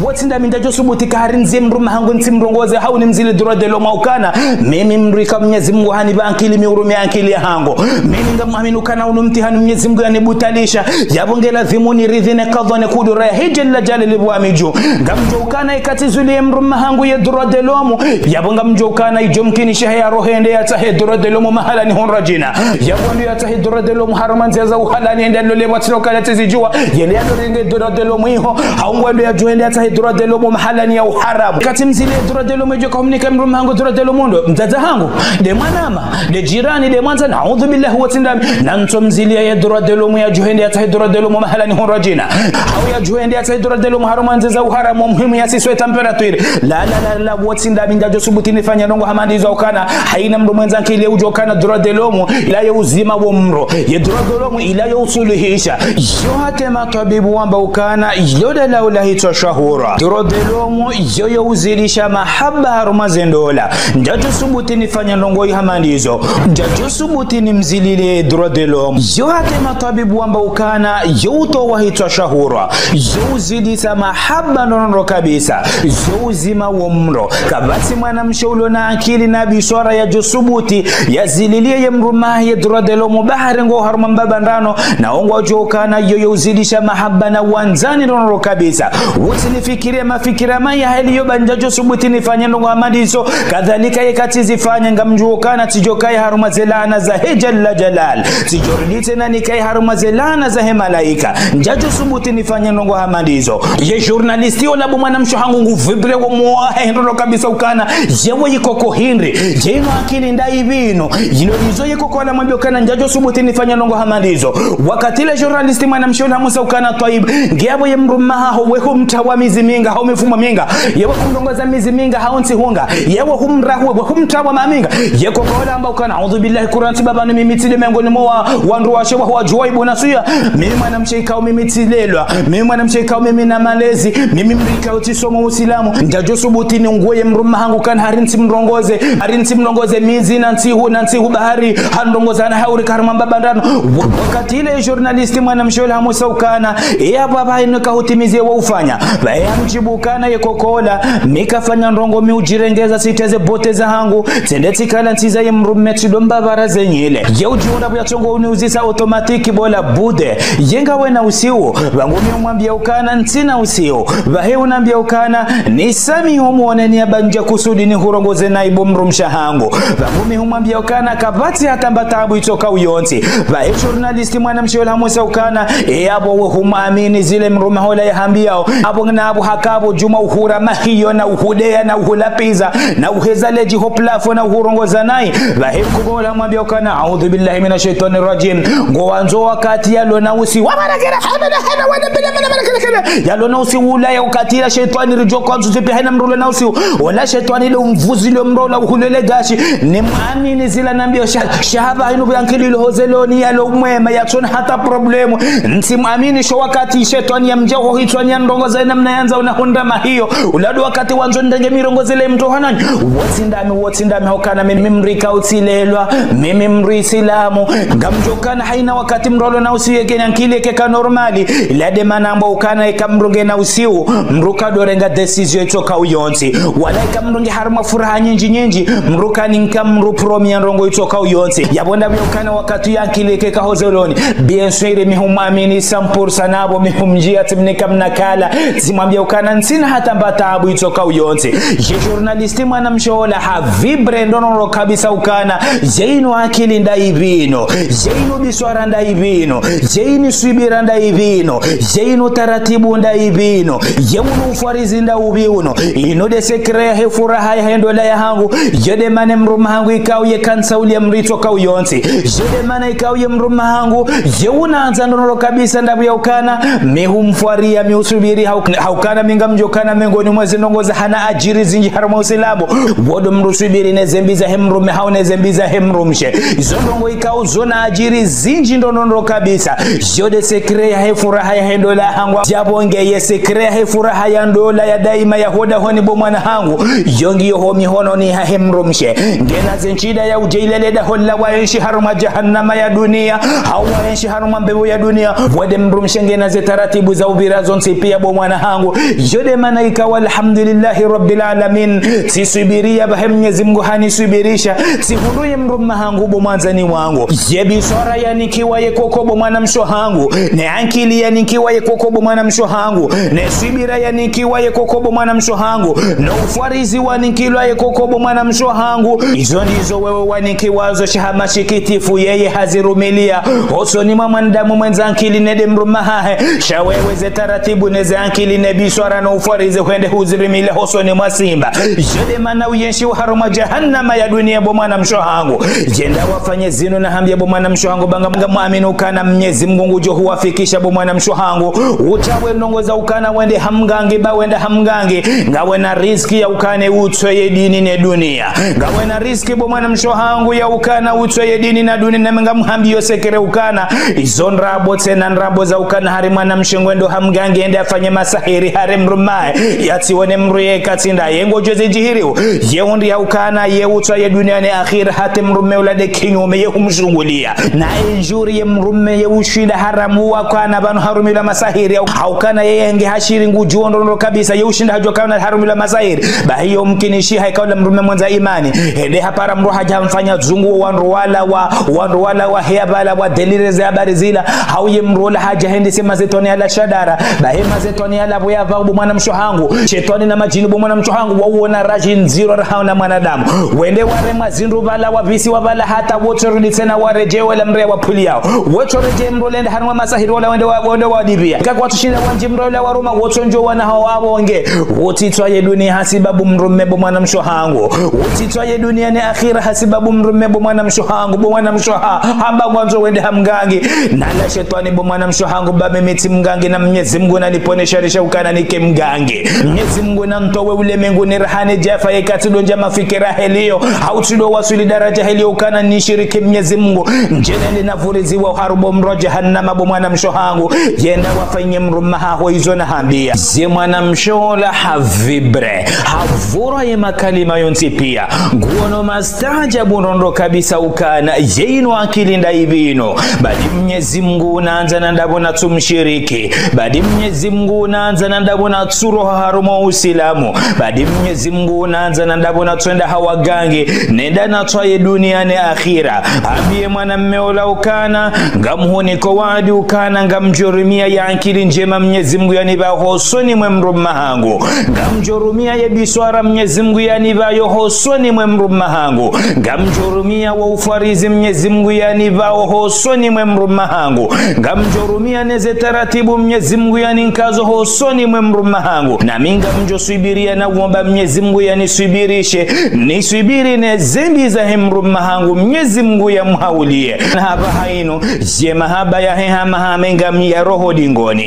Wotsi ndami ndadjo subuti ka hari niziliye mdrume hangu ntsimrongoze, hau nimziliye droit de l'homme ukana, mimi mdru ika Mnyezi Mungu hanipva ankili, mi urumia ankili yahangu. Mimi ngamwamini ukana unu mtihani Mnyezi Mungu yanibutwalisha. Yapvo nge lazimu niridhi ne kadha ne kudura yahe Jalla Jalaluhu wa midju. Ngamdjo ukana ika tsiziliye mdrume hangu ye droit de l'homme, yapvo ngamdjo ukana idjo mkinisha ya roho yende yatsahe droit de l'homme mahala ni hundra djina. Yapvo ndo yatsahe droit de l'homme harumwa ndziya za uhalali yende yalole pvwatsina ukana tsizidjuwa. Yende yalole nge droit de l'homme iho. Hau ngwendo yadjo yende yatsahe droit de l'homme mahala ni ya uharamu. Katsimziliye droit de l'homme idjo ka humnika mdrume hangu droit de l'homme ndo mdzadze hangu, nde mwanama, nde jirani, nde mwandzani, audhu billahi, wotsi ndami. Na ntsomziliya ye droit de l'homme yadjo hende yatsahe droit de l'homme mahala ni hundra djina. Hau yadjo hende yatsahe droit de l'homme harumwa ndziya za uharamu, muhimu yasiswe température. La, la, la, la, wotsi ndami ndadjo subuti nifanye ndrongo hama ndizo ukana, haina mdru mwendza ankili udjo ukana droit de l'homme ila ye uzima wo mdru. Ye droit de l'homme ila yo usuluhisha. Yo hata matwabibu wamba ukana, yo nde laula hitswa shahura. Droit de l'homme yo yo uzidisha mahaba harumwa ze ndola. Ndadjo subuti nifanye ndrongo yi hama ndizo. Ndadjo subuti nimzilile droit de l'homme. Yo hata matwabibu wamba ukana, yo utowa hitswa shahura. Yo uzidisa mahaba ndrondro kabisa. Yo uzima wo mdru. Kapvatsi mwanamshe ulo na ankili na biswara yadjo subuti yazililie ye mdrume ye droit de l'homme bahari ngo harumwa mbaba ndrano, na wo ngwadjo ukana yo yo uzidisha mahaba na wandzani ndrondro kabisa. Wotsi nifikiriye mafikira mayi ya heli iyo ba ndjadjo subuti nifanye ndrongo hama ndizo. Kadhalika yeka tsizifanya ngamdjo ukana tsidjo kaya harumwa ze laana zahe Jalla Jalal. Tsidjo rudi tsena nikaye harumwa ze laana zahe malaika. Ndjadjo subuti nifanye ndrongo hama ndizo. Ye journaliste ola bo mwanamshe hangu ngu vibre wo moyo wahe ndrondro kabisa ukana, yewe yikoko hindri, ye inu ankili nda ipvi inu. Inu izo yikoko ola mwambio ukana ndjadjo subuti nifanye ndrongo hama ndizo. Wakati le journaliste mwanamshe ola hamuuza ukana Twayib, ngiyapvo ye mdrume haho we humtrawa mezi minga, hau mifumo minga. Yewe humrongoza mezi minga, hau ntsihu nga. Yewe humrahu, we humtrawa maminga. Ye koko ola hamba ukana, audhu billahi, kurantsi baba ni mimi tsi nde mengoni mwa wa-, wandru washe wa, wadjuwa ibuna suya. Mimi mwanamshe ikao mimi tsilelwa. Mimi mwanamshe ikao mimi na malezi. Mimi mdru ikao tsisoma Usilamu. Ndjadjo subuti ninguwe ye mdrume hangu ukana hari ntsimrongoze. Hari ntsimrongoze mezi na ntsihu na ntsihu bahari. Handrongoza na hauri karma mbaba ndrano. Wa-, wakati le journaliste mwanamshe ola hamuuza ukana, e Yapvo apvaha inu kahutimize wa ufanya. Pvahe hamdjibu ukana ye koko ola, mi kafanya ndrongo mi udjirengeza tsiteze bote zahangu, tsende tsikala ntsiza ye mdrume tsidomba bara zenyile. Ye udjiona pvo ya tsongo uniuzisa automatique bo la bude. Ye ngawe na usiu, pvangu mi humwambia ukana ntsina usiu. Pvahe unambia ukana, nisamihi umwone ni yamba ndja kusudi nihurongoze nayi bo mdrumshe wahangu. Pvangu mi humwambia ukana, kapvatsi hata mba taabu itsoka uyontsi. Pvahe journaliste mwanamshe ola hamuuzisa ukana, e yapvo we humwamini zile mdrume waho ola yahambiao. Apvo na apvo haka apvo djuma uhura mahiyo na uhudeya na uhulapviza na uheza ledji ho plafo na uhurongoza nayi. Pvahe mkubwa ola hamwambia ukana, أعوذ بالله من الشيطان الرجيم. Ngo wandzo wakati yalo na usiu. Wa marakere, hana, hana, wana, bila, bila, marakere, kere. Yalo na usiu ula ya ukati ya shetwani ridjo kwa nzuzi pia haina mdru lo na usiu. Ola shetwani lo mvuzi lo mdru ola uhulele gashi. Nimwamini zila nambio sha-, shahaba inu pvo ya nkili lo hozeloni yalo mwema yatsona hata problemu. Ntsimwamini sho wakati shetwani yamdja ho hitswani yandrongoza ina mna yandza unahundra mahiyo. Ula ndo wakati wandzo ndrenge mirongozi le mdru hananyi. Wotsi ndami, wotsi ndami hukana mi, mi mdru ikao utsilelwa, mi, mi mdru isilamu. Ngamdjo ukana haina wakati mdru lo na usiu yeke na nkili yeke ka normali. Ila nde mana amba ukana eka mdru nge na usiu, mdru kadorenga décision itsoka uyontsi. Wala eka mdru nge harumwa furaha nyindji nyindji, mdru kaninka mdru promis ya ndrongo itsoka uyontsi. Yapvo ndapvo ukana wakati ya nkili yeke ka hozeloni. Bien sûr, mi humwamini cent pour cent na apvo mi humdjia tsimnika mnakala. Tsimwambia ukana ntsina hata mba taabu itsoka uyontsi. Ye journaliste mwanamshe ola ha vibre ndrondrondro kabisa ukana, ye inu akili ndayipvi inu, ye inu biswara ndayipvi inu, ye inu swibira ndayipvi inu, ye inu taratibu ndayipvi inu, ye unu ufwarizi ndawupvi unu. Inu nde secret yahe furaha yahe ndola yahangu. Yo nde mana mdrume wahangu ikao ye kansa ulia mdru itsoka uyontsi. Yo nde mana ikao ye mdrume wahangu, ye unandza ndrondrondro kabisa ndapvo ya ukana, mi humfwaria, mi uswibiri, hau-, haukana mi ngamdjo ukana miongoni mwa zindrongo za hana adjiri zindji harumwa usilamu. Wo ndo mdru uswibiri ne zembi zahe mdrume hau ne zembi zahe mdrumshe. Izo ndrongo ikao zona adjiri zindji ndrondrondro kabisa. Yo nde secret yahe furaha yahe ndola yahangu. Yapvo nge ye secret yahe furaha ya ndola ya daima ya hodahoni bo mwana wahangu. Yo ngiyo ho mihononi hahe mdrumshe. Ngena ze ntsida ya udje ilele daho la waenshi harumwa jahannama ya dunia, hau waenshi harumwa mbepvo ya dunia. Wo nde mdrumshe ngena ze taratibu za upvira zontsi pia bo mwana wahangu. Yo nde mana ikao alhamdulillahi rabbil alamin. Tsiswibiri ya pvahe Mnyezi Mngu haniswibirisha. Tsihundru ye mdrume wahangu bo mwandzani wangu. Ye biswara yanikiwa ye koko bo mwanamshe wahangu. Ne ankili yanikiwa ye koko bo mwanamshe wahangu. Ne swibira yanikiwa ye koko bo mwanamshe wahangu. No ufwarizi wanikilwa ye koko bo mwanamshe wahangu. Izo ndizo wewe wanikiwazo sha ha masikitifu yeye hazirumilia. Hosoni mwa mwanadamu mwendza ankili ne nde mdrume wahahe. Sha wewe ze taratibu ne ze ankili ne biswara no ufwarizi hwende huzirimilia hosoni mwa simba. Yo nde mana uyenshi harumwa jahannama ya dunia bo mwanamshe wahangu. Yenda wafanye zinu nahambia bo mwanamshe wahangu ba ngamwamini ukana Mnyezi Mngu ngudjo huwafikisha bo mwanamshe wahangu. Utsawe ndrongo za ukana wende ha mgangi ba wenda ha mgangi. Ngawe na riziki ya ukana utswe ye dini ne dunia. Ngawe na riziki bo mwanamshe wahangu ya ukana utswe ye dini na dunia na mi ngamhambio secret ukana. Izo ndrabo tsena ndrabo za ukana hari mwanamshe ngwendo ha mgangi yende afanye masahiri hari mdrume wahe. Yatsione mdru ye katsi ndaye ngodjo zidjihiriu. Ye undi ya ukana ye utswa ye dunia ne akhira hata mdrume ula nde kinyume ye humshughulia. Na injuri ye mdrume ye ushinda haramu wa ukana pvanu harumilwa masahiri. Hau-, haukana ye yenge hashiri ngudjuo ndrondro kabisa ye ushinda hadjua ukana harumilwa masahiri. Bahi yo mkinishiha ikao ula mdrume mwendza imani. Hende hapara mdru hadja hamfanya dzungu wandru wala wa, wandru wala wa heya pvala wa délire ze habari zila. Hau ye mdru ola hadja hendise mazetwani yala shadara. Bahi mazetwani yala pvo yapvao bo mwanamshe wahangu. Shetwani na madjini bo mwanamshe wahangu wauona raji ndziro rahaona mwanadamu. Wende waremwa zindru pvala wapvisiwa pvala hata wotsorudi tsena waredjee wala mdru ya wapvuliyao. Wotsoredjee mdru lende harumwa masahiri wala wende wa, wende wadipviya. Ika kwatsushinda wandji mdru ula waruma wotsondjo wana hawo wapvo nge. Wotsitswa ye dunia hasibabu mdrume bo mwanamshe wahangu. Wotsitswa ye dunia ne akhira hasibabu mdrume bo mwanamshe wahangu, bo mwanamshe waha-, hamba ngwandzo wende ha mgangi. Nala shetwani bo mwanamshe wahangu ba mimi tsi mgangi na Mnyezi Mngu naniponesha risha ukana nike mgangi. Mnyezi Mngu nantowe ulemenguni raha ne djafa ye katsidondja mafikira heliyo. Hau tsido waswili daraja heliyo ukana nishiriki Mnyezi Mngu. Ndje nende navuriziwa harumwa mdro jahannama bo mwanamshe wahangu. Yenda wafanye mdrume wahaho izo nahambia. Ye mwanamshe ola ha vibre. Havurwa ye makalima yontsi pia. Nguono mastaajabu ndrondro kabisa ukana. Ye inu akili ndayipvi inu. Bali Mnyezi Mngu nandzana ndapvo natsumshi shiriki. Badi Mnyezi Mngu unandza na ndapvo natsuroha harumwa Usilamu. Badi Mnyezi Mngu unandza na ndapvo natswenda ha waganga, nende natswaye dunia ne akhira. Hambiye mwanamme ola ukana, ngamhuniko waadi ukana, ngamdjorumia ye ankili ndjema Mnyezi Mngu yanipva hosoni mwe mdrumme wahangu. Ngamdjorumia ye biswara Mnyezi Mngu yanipvayo hosoni mwe mdrumme wahangu. Ngamdjorumia wo ufwarizi Mnyezi Mngu yanipvao hosoni mwe mdrumme wahangu. Ngamdjorumia ne ze taratibu Mnyezi Mngu yaninkazo hosoni mwe mdrumme wahangu. Nami ngamdjoswibiria na uomba Mnyezi Mngu yaniswibirishe, niswibiri ne zembi zahe mdrumme wahangu, Mnyezi Mngu yamhaulie. Na hapvaha inu, ye mahaba yahe Hamahame ngamyaroho dingoni.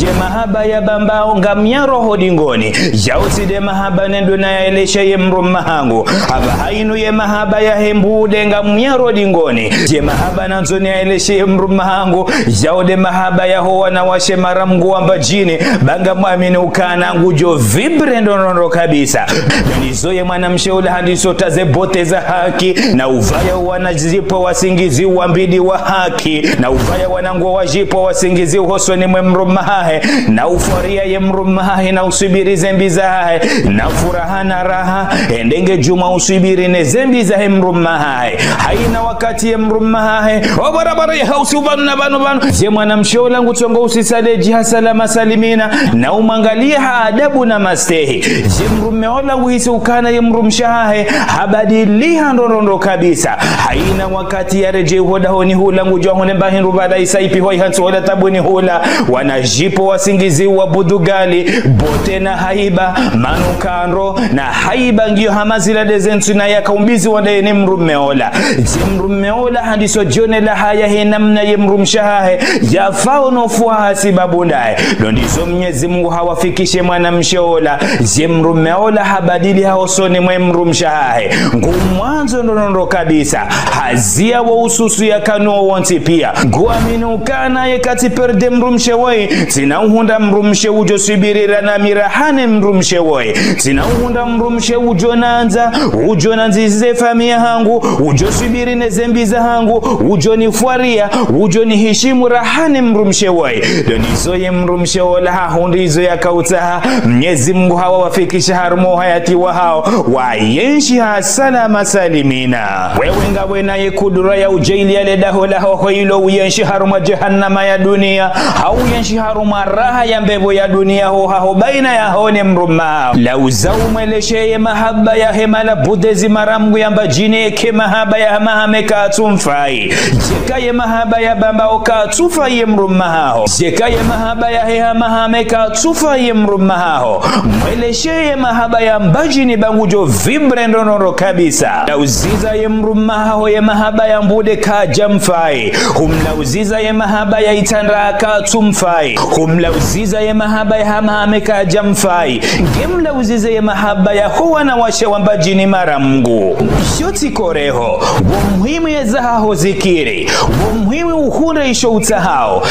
Ye mahaba ya Bambao ngamyaroho dingoni. Yao tsi nde mahaba nendo nayaeleshe ye mdrumme wahangu. Hapvaha inu ye mahaba yahe Mbude ngamyaroho dingoni. Ye mahaba nandzo niyaeleshe ye mdrumme wahangu. Yao nde mahaba yaho wanawashe mara Mngu wa Mbadjini. Ba ngamwamini ukana ngudjo vibre ndrondrondro kabisa. Ndo ndizo ye mwanamshe ula handiso ta ze bote za haki, na upvaya wana djipvo wasingizi wa mbidi wa haki, na upvaya wana nguo wa djipvo wasingizi hosoni mwe mdrumme wahahe, na ufwaria ye mdrumme wahahe, na uswibiri zembi zahahe, na furaha na raha, ende nge djuma uswibiri ne zembi zahe mdrumme wahahe. Haina wakati ye mdrumme wahahe, o barabara ya hausi upvanu na pvanu pvanu. Ye mwanamshe ula ngutsongo usisa ledji ha salama salimina, na umwangalia ha adabu na mastehi. Ye mdrumme ola nguhisi ukana ye mdrumshe wahahe habadiliha ndrondrondro kabisa. Haina wakati yaredjei ho dahoni hula, ngudjuwa hule mba hindru pvala isa ipihwa ihantsi hola tabuni hula, wana djipvo wasingizi wa budugali, bote na haiba, manukandro na haiba ngiyo hama zila nde ze ntsu na yakaumbizi wa ndaye ne mdrumme ola. Ye mdrumme ola handiso djionela haya he namna ye mdrumshe wahahe yafao no fuha ha sibabu ndaye. Ndo ndizo Mnyezi Mngu hawafikishe mwanamshe ola. Ye mdrumme ola habadiliha hosoni mwe mdrumshe wahahe. Ngumwandzo ndrondrondro kabisa. Hazia wo ususu yakanuo wontsi pia. Nguamini ukana ye katsi perde mdrumshe woyi. Tsina uhundra mdrumshe udjo swibirira na mi raha ne mdrumshe woyi. Tsina uhundra mdrumshe udjo nandza, udjo nandzize famiyi yahangu, udjo swibiri ne zembi zahangu, udjo nifwaria, udjo nihishimu raha ne mdrumshe woyi. Ndo ndizo ye mdrumshe ola hahundra izo yakautsaha, Mnyezi Mngu hawawafikisha harumwa uhayati wahao, wayenshi ha salama salimina. Wewe ngawe na ye kudura ya udjailia le daho laho ho ilo uyenshi harumwa jahannama ya dunia, hau uyenshi harumwa raha ya mbepvo ya dunia ho haho baina yaho ne mdrumme waho. Lauza umweleshe ye mahaba yahe Malabude zi mara Mngu ya Mbadjini eka ye mahaba ya Hamahame katsumfai. Yeka ye mahaba ya Bambao katsufai ye mdrumme waho. Yeka ye mahaba yahe Hamahame katsufai ye mdrumme waho. Mweleshe ye mahaba ya Mbadjini ba ngudjo vibre ndrondrondro kabisa. Lauziza ye mdrumme waho ye mahaba ya Mbude kayamfai. Humlauziza ye mahaba ya Itsandra katsumfai. Humlauziza ye mahaba ya Hamahame kayamfai. Ngemlauzize ye mahaba yaho wanawashe wa Mbadjini mara Mngu. Yo tsi koreho, wo muhimu ye zahaho zikiri. Wo muhimu uhundre isho utsahao.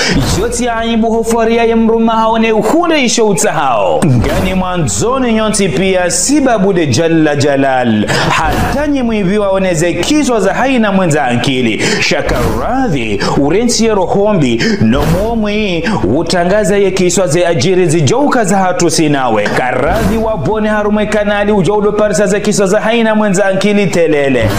Yo tsi aibu ho fwaria ye mdrumme waho ne uhundre isho utsahao. Ngamwandzoni nyontsi pia sibabu nde Jalla Jalal. Hata nyi mwipviwa one ze kiswa za haina mwendza ankili. Sha karadhi, urentsi ye roho mbi, no mwoyo mwi, utrangaza ye kiswa ze adjiri zidjouka zahatru si nawe. Karadhi wapvone harumwa ye kanali udjo udo parisa ze kiswa za haina mwendza ankili telele.